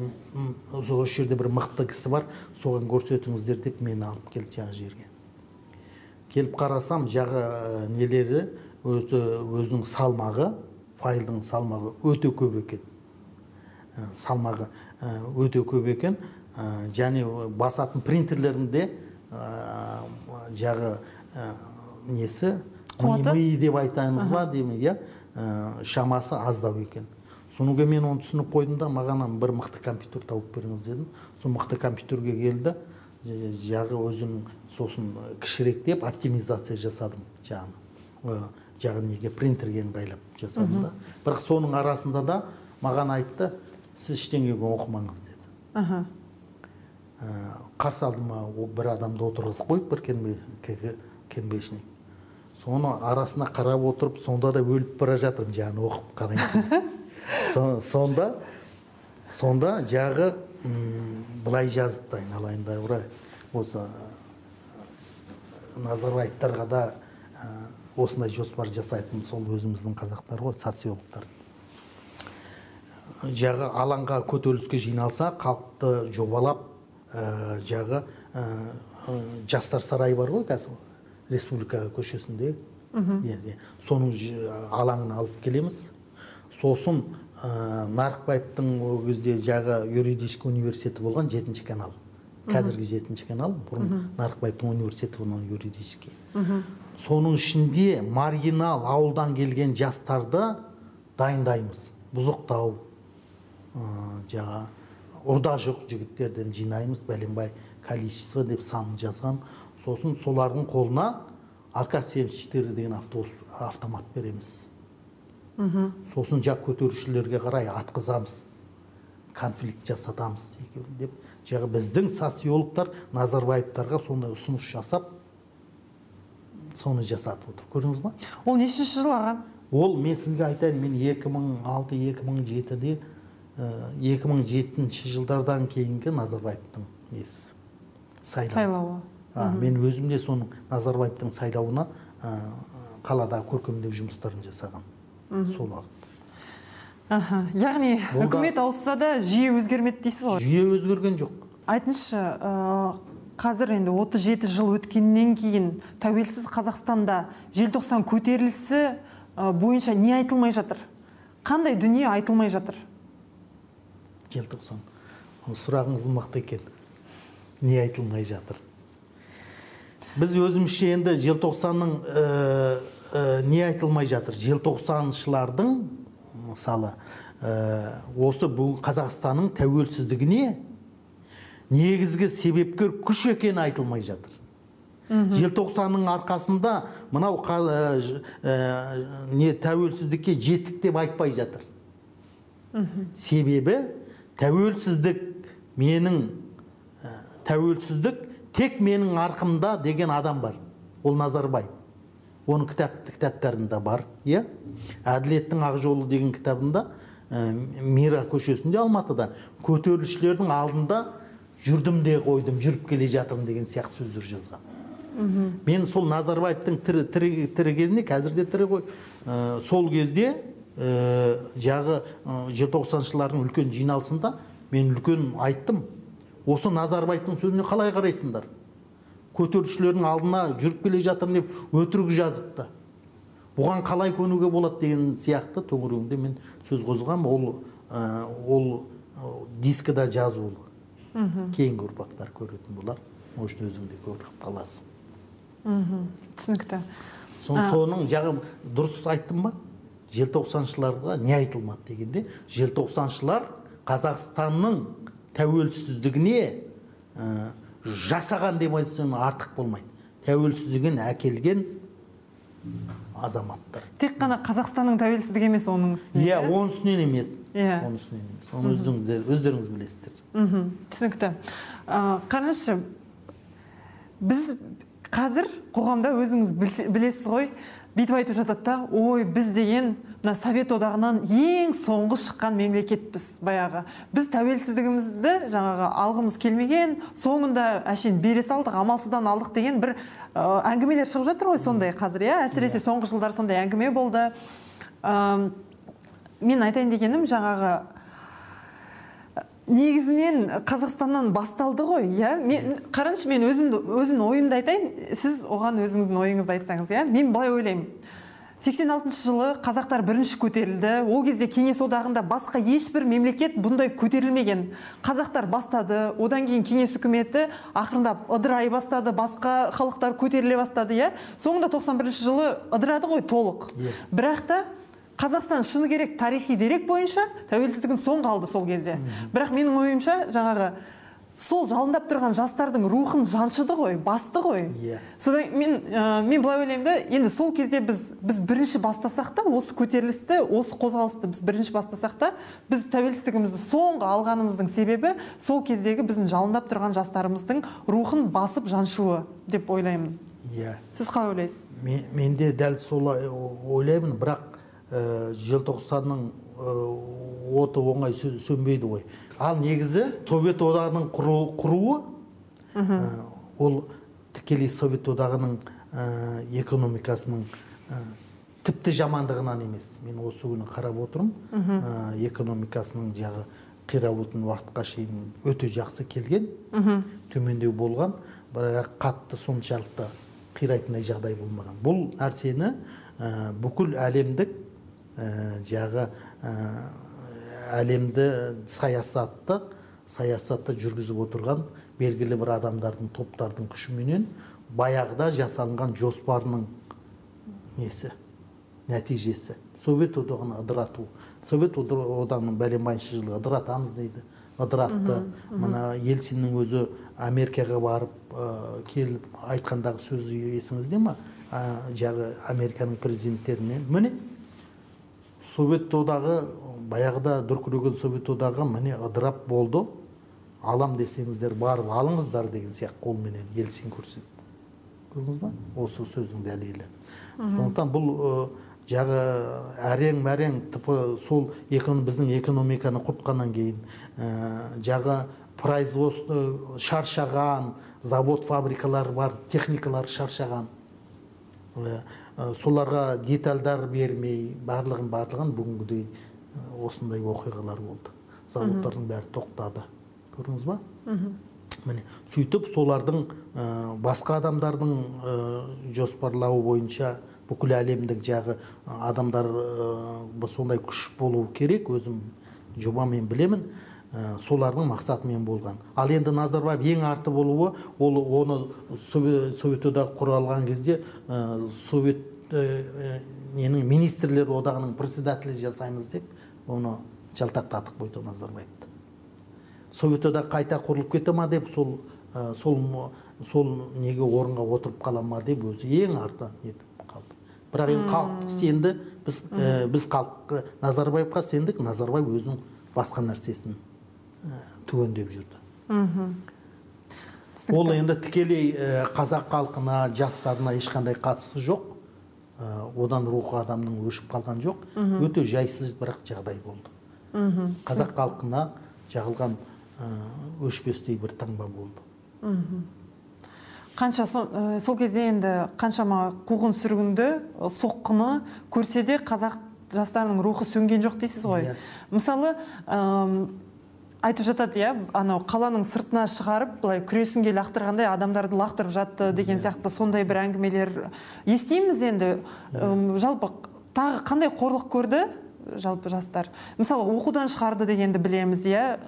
осы жерде бір мықты кісі бар, соған көрсетіңіздер деп мені алып келді жағы жерге. Келіп қарасам, жағы нелері өзінің салмағы, файлдың салмағы өте көп екен. Салмағы өте көп екен. Және басатын принтерлерінде жағы несі, ми деп айтаймыз ба, деймін, иә, шамасы аздау екен. Соны мен оны түсініп қойдым да, маған бір мықты компьютер тауып беріңіз дедім. Сол мықты компьютерге келді, жағы өзім сосын кішіректеп оптимизация жасадым жағын. Жағы неге принтерге ыңғайлап жасадым да. Бірақ соның арасында да маған айтты, сіз ештеңеге оқымаңыз деді. Қарсы алдыма бір адамды отырғызып қойып, бір кенбешник. Соны арасына қарап отырып, сонда да өліп бара жатырмын, жағын оқып қарайын. Сонда жағы былай жазыпты, айналайын да, осы Назарбаевтарға да осындай жоспар жасайтын сол өзіміздің қазақтар ғой, социологтар. Жағы алаңға көтеріліске жиналса, халықты жобалап, жағы жастар сарайы бар ғой қазір Республика көшесінде, соның алаңын алып келеміз. Сосын Нарықбаевтың ол кезде жағы юридический университеті болған 7-ші канал. Қазіргі 7-ші канал, бұрын Нарықбаевтың университеті болған юридический. Соның ішінде маргинал ауылдан келген жастарды дайындаймыз. Бұзықтау, жағы ұрда жоқ жігіттерден жинаймыз, бәленбай количество деп санын жазған. Сосын солардың қолына АК-74 деген автомат береміз. Сосын жақ көтерушілерге қарай атқызамыз. конфликт жасатамыз екеуін деп. Жағы біздің социологтар Назарбаевтарға сондай ұсыныс жасап, соны жасатып отыр. Көрдіңіз ба? Ол нешінші жыл аға? Ол мен сізге айтайын, мен 2006-2007-де 2007 жылдардан кейінгі Назарбаевтың несі? Сайлауы. Мен өзім де соның Назарбаевтың сайлауына қалада көркемдеу жұмыстарын жасаған. Сол уақыт. Яғни үкімет ауысса да жүйе өзгермеді дейсіз ғой? Жүйе өзгерген жоқ. Айтыңызшы, қазір енді 37 жыл өткеннен кейін тәуелсіз Қазақстанда желтоқсан көтерілісі бойынша не айтылмай жатыр? Қандай дүние айтылмай жатыр? Желтоқсан. Сұрағыңыз мықты екен. Не айтылмай жатыр? Біз өзімізше енді желтоқсанның не айтылмай жатыр? Желтоқсаншылардың мысалы, осы бүгін Қазақстанның тәуелсіздігіне негізгі себепкер күш екені айтылмай жатыр. Желтоқсанның арқасында мынау не тәуелсіздікке жеттік деп айтпай жатыр. Себебі тәуелсіздік менің тәуелсіздік тек менің арқымда деген адам бар. Ол Назарбаев. Оның кітаптарында бар, иә? Әділеттің ақ жолы деген кітабында Мира көшесінде Алматыда көтерілісшілердің алдында жүрдім де қойдым, жүріп келе жатырмын деген сияқты сөздер жазған. Мен сол Назарбаевтың тірі кезінде, қазір де тірі ғой, сол кезде жағы желтоқсаншылардың үлкен жиналысында мен үлкен айттым. Осы Назарбаевтың сөзіне қалай қарайсыңдар? Көтерілісшілердің алдына жүріп келе жатырмын деп өтірік жазыпты. Бұған қалай көнуге болады деген сияқты төңірегінде мен сөз қозғам. Ол дискіда жазулы. Кейінгі ұрпақтар көретін болар. Может, өзің де көріп қаласың. Түсінікті. Соның жағы дұрыс айттым ба? Желтоқсаншыларға не айтылмады дегенде, желтоқсаншылар Қазақстанның тәуелсіздігіне жасаған деп айтсам артық болмайды. Тәуелсіздігін әкелген азаматтар. Тек қана Қазақстанның тәуелсіздігі емес оның үстінен. Иә, оның үстінен емес. Оның үстінен емес. Оны өздеріңіз білесіздер. Түсінікті. Қараңызшы, біз қазір қоғамда өзіңіз білесіз ғой, бүйтіп айтып жатады да, ой, біз деген мына Совет одағынан ең соңғы шыққан мемлекетпіз баяғы. Біз тәуелсіздігімізді жаңағы алғымыз келмеген, соңында әшейін бере салдық, амалсыздан алдық деген бір әңгімелер шығып жатыр ғой сондай қазір, иә? Әсіресе соңғы жылдар сондай әңгіме болды. Мен айтайын дегенім жаңағы негізінен Қазақстаннан басталды ғой, иә? Мен қараңызшы, мен өзімнің ойымды айтайын, сіз оған өзіңіздің ойыңызды айтсаңыз, иә? Мен былай ойлаймын. 86 жылы қазақтар бірінші көтерілді. Ол кезде Кеңес одағында басқа ешбір мемлекет бұндай көтерілмеген. Қазақтар бастады, одан кейін Кеңес үкіметі ақырындап ыдырай бастады, басқа халықтар көтеріле бастады, иә? Соңында 91 жылы ыдырады ғой толық. Бірақ та Қазақстан шыны керек тарихи дерек бойынша тәуелсіздігін соңғы алды сол кезде. Бірақ менің ойымша жаңағы сол жалындап тұрған жастардың рухын жаншыды ғой, басты ғой. Содан мен былай ойлаймын да, енді сол кезде біз бірінші бастасақ та, осы көтерілісті, осы қозғалысты біз бірінші бастасақ та, біз тәуелсіздігімізді соңғы алғанымыздың себебі сол кездегі біздің жалындап тұрған жастарымыздың рухын басып жаншуы деп ойлаймын. Сіз қалай ойлайсыз? Мен де дәл солай ойлаймын, бірақ желтоқсанның оты оңай сөнбейді ғой. Ал негізі Совет одағының құруы, ол тікелей Совет одағының экономикасының тіпті жамандығынан емес. Мен осы күні қарап отырмын, экономикасының жағы қирап өткен уақытқа шейін өте жақсы келген, төмендеу болған, бірақ қатты соншалықты қирайтындай жағдай болмаған. Бұл нәрсені бүкіл әлемдік жағы әлемді саясатты жүргізіп отырған белгілі бір адамдардың, топтардың күшіменен баяғыда жасалынған жоспарының несі, нәтижесі. Совет одағын ыдырату. Совет одағының бәленбайыншы жылы ыдыратамыз дейді. Ыдыратты. Мына Ельциннің өзі Америкаға барып келіп айтқандағы сөзі есіңізде ме? Жағы Американың президенттеріне. Міне Совет одағы, баяғыда дүркіреген Совет одағы міне ыдырап болды. Алам десеңіздер барып алыңыздар деген сияқты қолменен Ельцин көрсетті. Көрдіңіз ба? Осы сөздің дәлелі. Сондықтан бұл жағы әрең-мәрең тіпті сол біздің экономиканы құртқаннан кейін жағы производство шаршаған, завод фабрикалар бар, техникалар шаршаған. Соларға детальдар бермей, барлығын бүгінгідей осындай оқиғалар болды. Заводтардың бәрі тоқтады. Көрдіңіз ба? Міне, сөйтіп солардың басқа адамдардың жоспарлауы бойынша бүкіл әлемдік жағы адамдар сондай күш болу керек, өзім жобамен білемін, солардың мақсатымен болған. Ал енді Назарбаев ең арты болуы, ол оны Совет одағы құралған кезде Совет ненің министрлер одағының председателі жасаймыз деп оны жалтақтатып қойды Назарбаевты. Совет одағы қайта құрылып кете ма деп, сол неге орынға отырып қала ма деп өзі ең арты нетіп қалды. Бірақ енді халық сенді, біз халық Назарбаевқа сендік, Назарбаев өзінің басқа нәрсесін түгендеп жүрді. Ол енді тікелей қазақ халқына, жастарына ешқандай қатысы жоқ. Одан рухы адамның өшіп қалған жоқ. Өте жайсыз бірақ жағдай болды. Қазақ халқына жағылған өшпестей бір таңба болды. Қанша сол кезде енді қаншама қуғын сүргінді, соққыны көрсе де қазақ жастарының рухы сөнген жоқ дейсіз ғой. Мысалы, айтып жатады, иә, анау қаланың сыртына шығарып, былай күресінге лақтырғандай адамдарды лақтырып жатты деген сияқты сондай бір әңгімелер естиміз енді. Жалпы тағы қандай қорлық көрді жалпы жастар? Мысалы, оқудан шығарды дегенді білеміз, иә?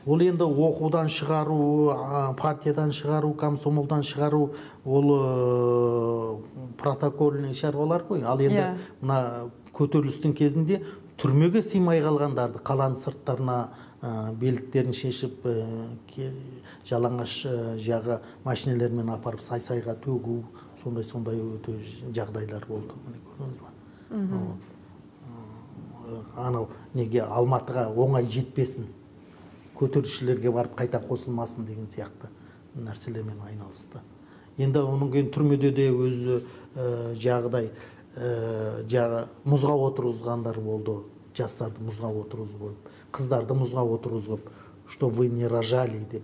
Ол енді оқудан шығару, партиядан шығару, комсомолдан шығару, ол протокольный шаруалар ғой. Ал енді мына көтерілістің кезінде түрмеге сыймай қалғандарды қаланың сырттарына белдіктерін шешіп, жалаңаш жағы машиналармен апарып сай-сайға төгу, сондай-сондай өте жағдайлар болды. Міне көрдіңіз ба? Анау неге Алматыға оңай жетпесін, көтерілісшілерге барып қайта қосылмасын деген сияқты нәрселермен айналысты. Енді оның кейін түрмеде де өзі жағдай жағы мұзға отырғызғандар болды, жастарды мұзға отырғызып, қыздарды мұзға отырғызып, что вы не рожали деп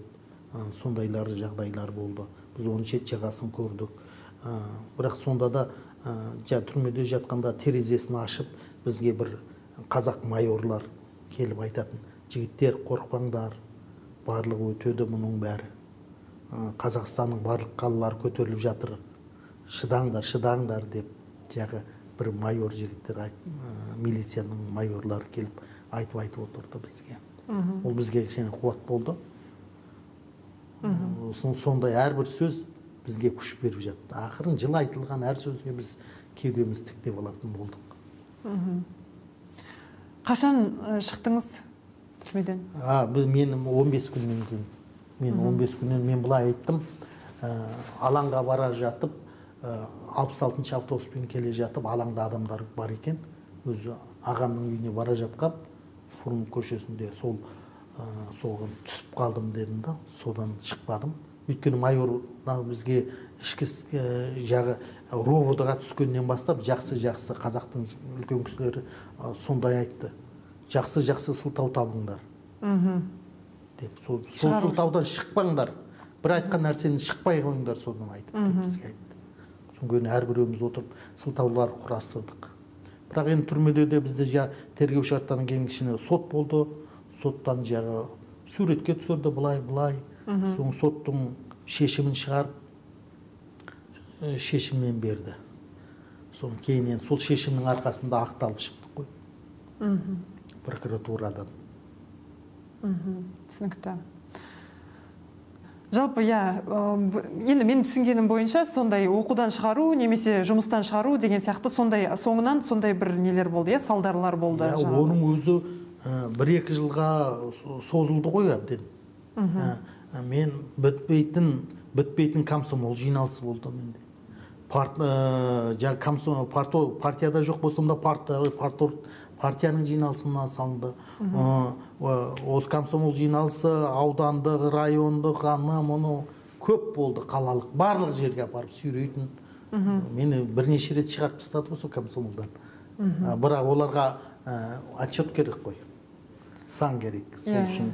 сондайлар жағдайлар болды. Біз оның шет жағасын көрдік. Бірақ сонда да түрмеде жатқанда терезесін ашып бізге бір қазақ майорлар келіп айтатын: жігіттер, қорықпаңдар, барлығы өтеді мұның бәрі. Қазақстанның барлық қалалары көтеріліп жатыр, шыдаңдар, шыдаңдар деп жағы бір майор жігіттер, милицияның майорлары келіп айтып отырды бізге. Ол бізге кішкене қуат болды. Сондай әрбір сөз бізге күш беріп жатты. Ақырын жылы айтылған әр сөзге біз кеудеміз тіктеп алатын болдық. Қашан шықтыңыз түрмеден? Мен 15 күннен кейін. Мен 15 күннен мен былай айттым. Алаңға бара жатып, 66-шы автобуспен келе жатып, алаңда адамдар бар екен. Өзі ағамның үйіне бара жатқан, Фурман көшесінде сол соған түсіп қалдым дедім да, содан шықпадым. Өйткені майор бізге ішкі жағы РОВД-ға түскеннен бастап жақсы-жақсы қазақтың үлкен кісілері сондай айтты. Жақсы-жақсы сылтау табыңдар деп. Сол сылтаудан шықпаңдар. Бір айтқан нәрсені шықпай қойыңдар содан айтып деп бізге айтты. Содан кейін әрбіреуіміз отырып сылтаулар құрастырдық. Бірақ енді түрмеде де бізде тергеу шарттарынан кейін кішкене сот болды. Соттан жағы суретке түсірді былай-былай. Соң соттың шешімін шығарып, шешіммен берді. Соң кейіннен сол шешімнің арқасында ақталып шықтық қой. Прокуратурадан. Түсінікті. Жалпы, иә, енді мен түсінгенім бойынша сондай оқудан шығару немесе жұмыстан шығару деген сияқты сондай соңынан сондай бір нелер болды, иә, салдарлар болды. Иә, оның өзі 1-2 жылға созылды ғой әбден. Мен бітпейтін комсомол жиналысы болды менде. Партияда жоқ болсам да партияның жиналысына салынды. Осы комсомол жиналысы аудандық, райондық, ана-мынау көп болды, қалалық, барлық жерге апарып сүйрейтін. Мені бірнеше рет шығарып тастады осы комсомолдан. Бірақ оларға отчет керек қой, сан керек. Сол үшін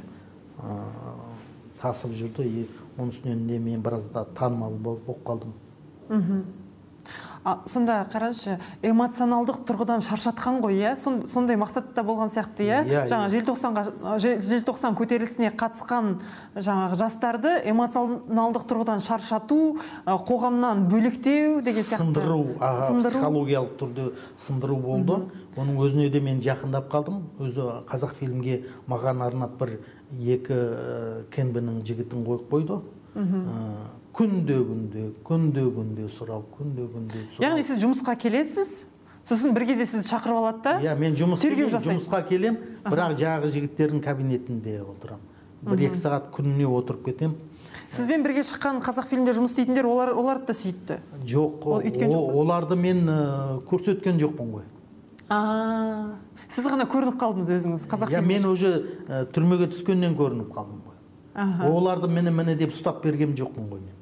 тасып жүрді. Оның үстінен де мен біраз да танымал болып қалдым. Сонда қараңызшы, эмоционалдық тұрғыдан шаршатқан ғой, иә? Сондай мақсатта болған сияқты, иә? Жаңа желтоқсан көтерілісіне қатысқан жаңағы жастарды эмоционалдық тұрғыдан шаршату, қоғамнан бөлектеу деген сияқты. Сындыру, психологиялық түрде сындыру болды. Оның өзіне де мен жақындап қалдым. Өзі Қазақфильмге маған арнап бір екі КНБ-ның жігітін қойып қойды. Күнде-күнде сұрау, күнде-күнде сұрау. Яғни сіз жұмысқа келесіз, сосын бір кезде сізді шақырып алады да? Иә, мен жұмысқа келем, бірақ жаңағы жігіттердің кабинетінде отырам. 1-2 сағат күніне отырып кетем. Сізбен бірге шыққан Қазақфильмде жұмыс істейтіндер, оларды да сөйтті? Жоқ, оларды мен көрсеткен жоқпын ғой. Сіз ғана көрініп қалдыңыз өзіңіз Қазақфильмде? Иә, мен уже түрмеге түскеннен көрініп қалдым ғой. Оларды міне деп ұстап берген жоқпын ғой мен.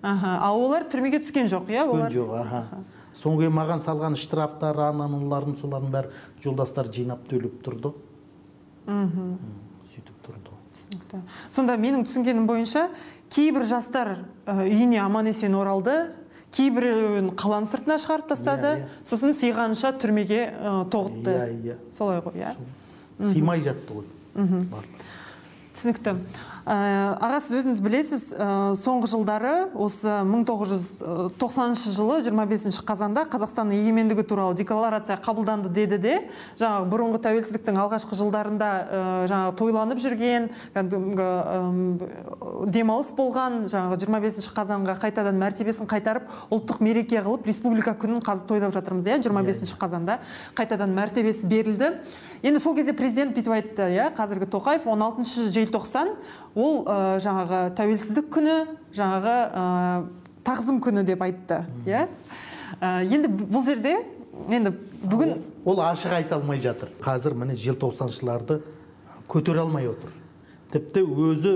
А олар түрмеге түскен жоқ, иә? Түскен жоқ, аха. Соңғы маған салған штрафтар, анануларын, солардың бәрі жолдастар жинап төлеп тұрды. Сөйтіп тұрды. Түсінікті. Сонда менің түсінгенім бойынша, кейбір жастар үйіне аман-есен оралды, кейбіреуін қаланың сыртына шығарып тастады, сосын сыйғанша түрмеге тоғытты. Солай ғой, иә? Сыймай жатты ғой. Түсінікті. Аға, сіз өзіңіз білесіз, соңғы жылдары, осы 1990 жылы 25 қазанда Қазақстанның егемендігі туралы декларация қабылданды деді де, жаңағы бұрынғы тәуелсіздіктің алғашқы жылдарында жаңағы тойланып жүрген, кәдімгі демалыс болған, жаңағы 25 қазанға қайтадан мәртебесін қайтарып, ұлттық мереке қылып, Республика күнін қазір тойлап жатырмыз, иә, 25 қазанда қайтадан мәртебесі берілді. Енді сол кезде президент бүйтіп айтты, иә, қазіргі Тоқаев 16 желтоқсан ол жаңағы тәуелсіздік күні, жаңағы тағзым күні деп айтты, иә? Енді бұл жерде, енді бүгін ол ашық айта алмай жатыр. Қазір міне желтоқсаншыларды көтере алмай отыр. Тіпті өзі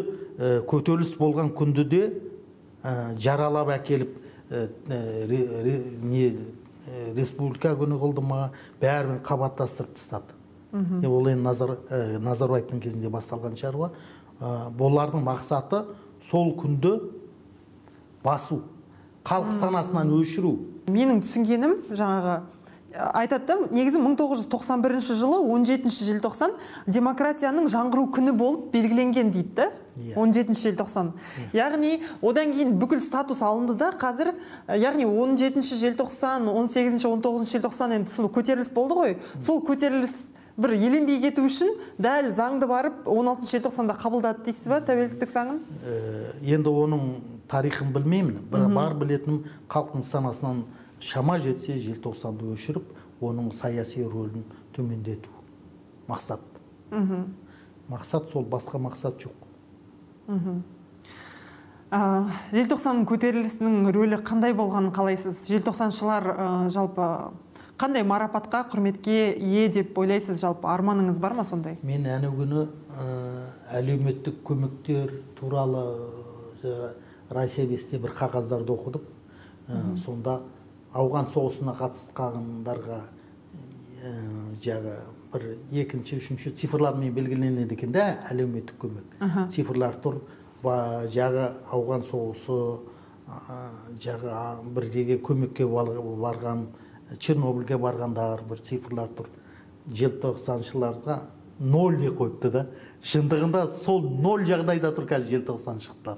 көтеріліс болған күнді де жаралап әкеліп республика күні қылды ма, бәрін қабаттастырып тастады. Ол енді Назарбаевтың кезінде басталған шаруа. Бұлардың мақсаты сол күнді басу, халық санасынан өшіру. Менің түсінгенім жаңағы айтады да, негізі 1991 жылы 17 желтоқсан демократияның жаңғыру күні болып белгіленген дейді да, 17 желтоқсан. Яғни одан кейін бүкіл статус алынды да, қазір, яғни 17 желтоқсан, 18, 19 желтоқсан енді сол көтеріліс болды ғой. Сол көтеріліс бір еленбей кету үшін дәл заңды барып 16 желтоқсанда қабылдады дейсіз ба, тәуелсіздік заңын? Енді оның тарихын білмеймін, бірақ бар білетінім халықтың санасынан шама жетсе желтоқсанды өшіріп, оның саяси рөлін төмендету мақсат. Мақсат сол, басқа мақсат жоқ. Желтоқсан көтерілісінің рөлі қандай болғанын қалайсыз? Желтоқсаншылар жалпы қандай марапатқа, құрметке ие деп ойлайсыз, жалпы арманыңыз бар ма сондай? Мен әне күні әлеуметтік көмектер туралы Райсовесте бір қағаздарды оқыдым. Сонда ауған соғысына қатысқандарға жағы бір екінші, үшінші цифрлармен белгіленеді екен да, әлеуметтік көмек. Цифрлар тұр, жағы ауған соғысы, жағы бір жерге көмекке барған, Чернобыльге барғандар бір цифрлар тұр. Желтоқсаншыларға 0 деп қойыпты да. Шындығында сол 0 жағдайда тұр қазір желтоқсаншылар.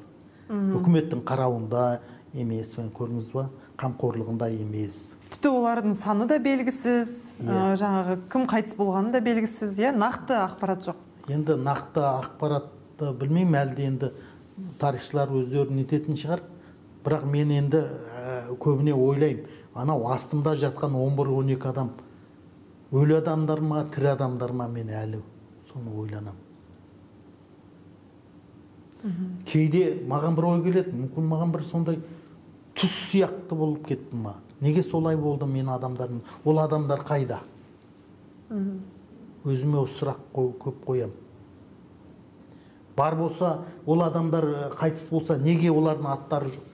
Үкіметтің қарауында емес, көрдіңіз ба, қамқорлығында емес. Тіпті олардың саны да белгісіз, жаңағы кім қайтыс болғаны да белгісіз, иә, нақты ақпарат жоқ. Енді нақты ақпаратты білмеймін, әлде енді тарихшылар өздері нететін шығар. Бірақ мен енді көбіне ойлаймын, анау астымда жатқан 11-12 адам өлі адамдар ма, тірі адамдар ма, мен әлі соны ойланамын. Кейде маған бір ой келеді, мүмкін маған бір сондай Түс сияқты болып кетті ма? Неге солай болды мен адамдардың? Ол адамдар қайда? Өзіме осы сұрақ көп қоям. Бар болса, ол адамдар қайтыс болса, неге олардың аттары жоқ?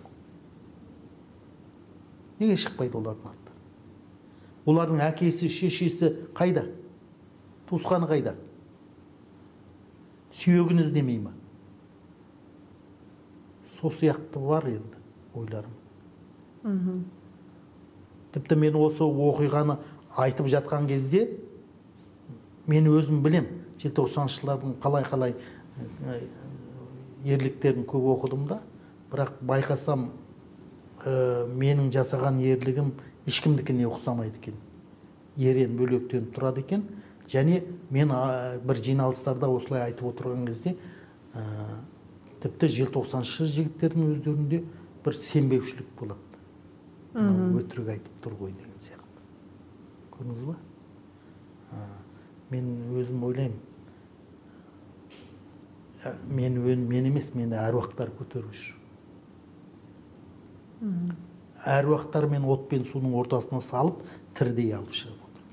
Неге шықпайды олардың аттары? Олардың әкесі, шешесі қайда? Туысқаны қайда? Сүйегін іздемей ма? Сол сияқты бар енді ойларым. Тіпті мен осы оқиғаны айтып жатқан кезде мен өзім білем, желтоқсаншылардың қалай-қалай ерліктерін көп оқыдым да, бірақ байқасам, менің жасаған ерлігім ешкімдікіне ұқсамайды екен. Ерен бөлектеніп тұрады екен. Және мен бір жиналыстарда осылай айтып отырған кезде, тіпті желтоқсаншы жігіттердің өздерінде бір сенбеушілік болады. Өтірік айтып тұр ғой деген сияқты. Көрдіңіз ба? Мен өзім ойлаймын, мен емес, мені әруақтар көтеріп жүр. Әруақтар мен от пен судың ортасына салып, тірдей алып шығып отыр.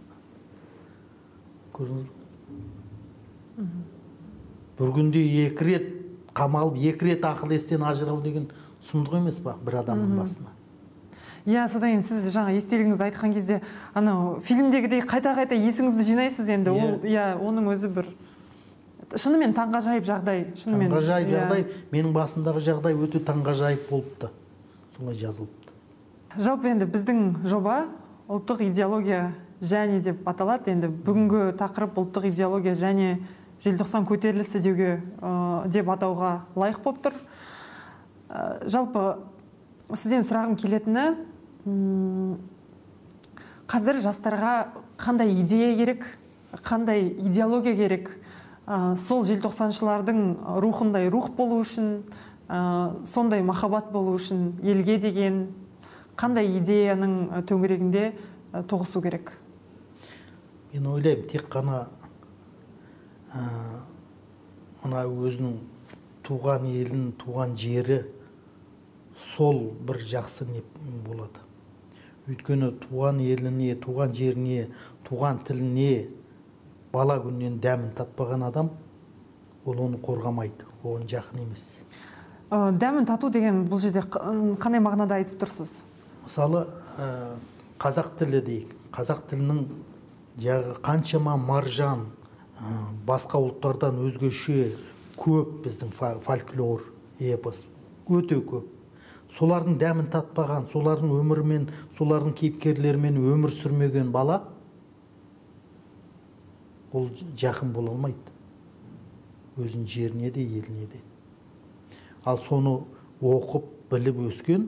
Көрдіңіз бе? Бір күнде 2 рет қамалып, 2 рет ақыл естен ажырау деген сұмдық емес па бір адамның басына? Иә, содан кейін сіз жаңа естелігіңізді айтқан кезде, анау фильмдегідей қайта-қайта есіңізді жинайсыз енді. Ол, иә, оның өзі бір шынымен таңғажайып жағдай, шынымен. Таңғажайып жағдай, менің басымдағы жағдай өте таңғажайып болыпты. Солай жазылыпты. Жалпы енді біздің жоба ұлттық идеология және деп аталады. Енді бүгінгі тақырып ұлттық идеология және желтоқсан көтерілісі деуге деп атауға лайық болып тұр. Жалпы сізден сұрағым келетіні, қазір жастарға қандай идея керек, қандай идеология керек, сол желтоқсаншылардың рухындай рух болу үшін, сондай махаббат болу үшін елге деген қандай идеяның төңірегінде тоғысу керек? Мен ойлаймын, тек қана мына өзінің туған елін, туған жері сол бір жақсы не болады. Өйткені туған еліне, туған жеріне, туған тіліне бала күннен дәмін татпаған адам, ол оны қорғамайды, оған жақын емес. Дәмін тату деген бұл жерде қандай мағынада айтып тұрсыз? Мысалы, қазақ тілі дейік. Қазақ тілінің жағы қаншама маржан, басқа ұлттардан өзгеше көп біздің фольклор, эпос өте көп. Солардың дәмін татпаған, солардың өмірімен, солардың кейіпкерлерімен өмір сүрмеген бала, ол жақын бола алмайды. Өзінің жеріне де, еліне де. Ал соны оқып, біліп өскен,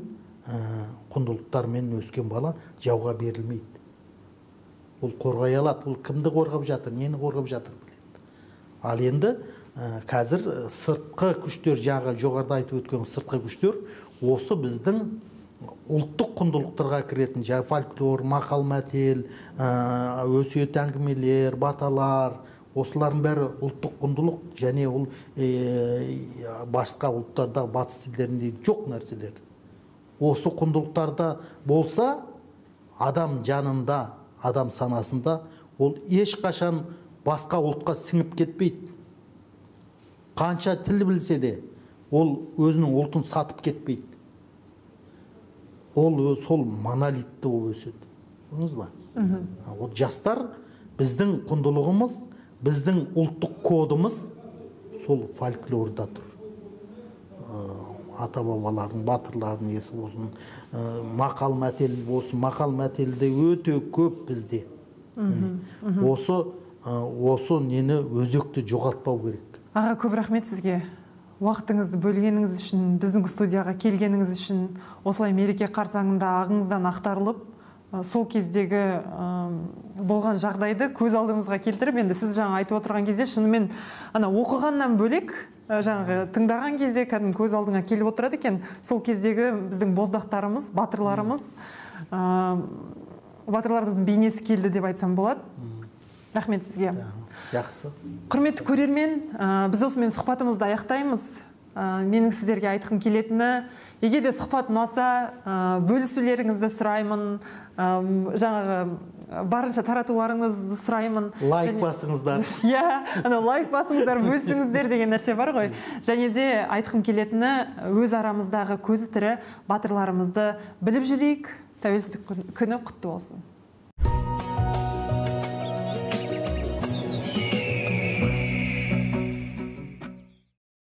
құндылықтармен өскен бала жауға берілмейді. Ол қорғай алады, ол кімді қорғап жатыр, нені қорғап жатыр біледі. Ал енді қазір сыртқы күштер, жағы жоғарыда айтып өткен сыртқы күштер, осы біздің ұлттық құндылықтарға кіретін жаңа фольклор, мақал-мәтел, өсиет әңгімелер, баталар, осылардың бәрі ұлттық құндылық және ол басқа ұлттарда, батыс тілдерінде жоқ нәрселер. Осы құндылықтарда болса, адам жанында, адам санасында ол ешқашан басқа ұлтқа сіңіп кетпейді. Қанша тіл білсе де, ол өзінің ұлтын сатып кетпейді. Ол сол монолитті болып өседі. Көрдіңіз ба? Ол жастар, біздің құндылығымыз, біздің ұлттық кодымыз сол фольклорда тұр. Ата-бабалардың, батырлардың есі болсын, мақал-мәтел болсын, мақал-мәтелде өте көп бізде. Осы нені өзекті жоғалтпау керек. Аға, көп рахмет сізге. Уақытыңызды бөлгеніңіз үшін, біздің студияға келгеніңіз үшін, осылай мереке қарсаңында ағыңыздан ақтарылып, сол кездегі болған жағдайды көз алдымызға келтіріп, енді сіз жаңа айтып отырған кезде шынымен ана оқығаннан бөлек, жаңағы тыңдаған кезде кәдімгі көз алдыңа келіп отырады екен. Сол кездегі біздің боздақтарымыз, батырларымыз, батырларымыздың бейнесі келді деп айтсам болады. Рахмет сізге. Жақсы. Құрметті көрермен, біз осымен сұхбатымызды аяқтаймыз. Менің сіздерге айтқым келетіні, егер де сұхбат ұнаса, бөлісулеріңізді сұраймын, жаңағы барынша таратуларыңызды сұраймын. Лайк басыңыздар. Иә, ана лайк басыңыздар, бөлісіңіздер деген нәрсе бар ғой. Және де айтқым келетіні, өз арамыздағы көзі тірі батырларымызды біліп жүрейік. Тәуелсіздік күні құтты болсын.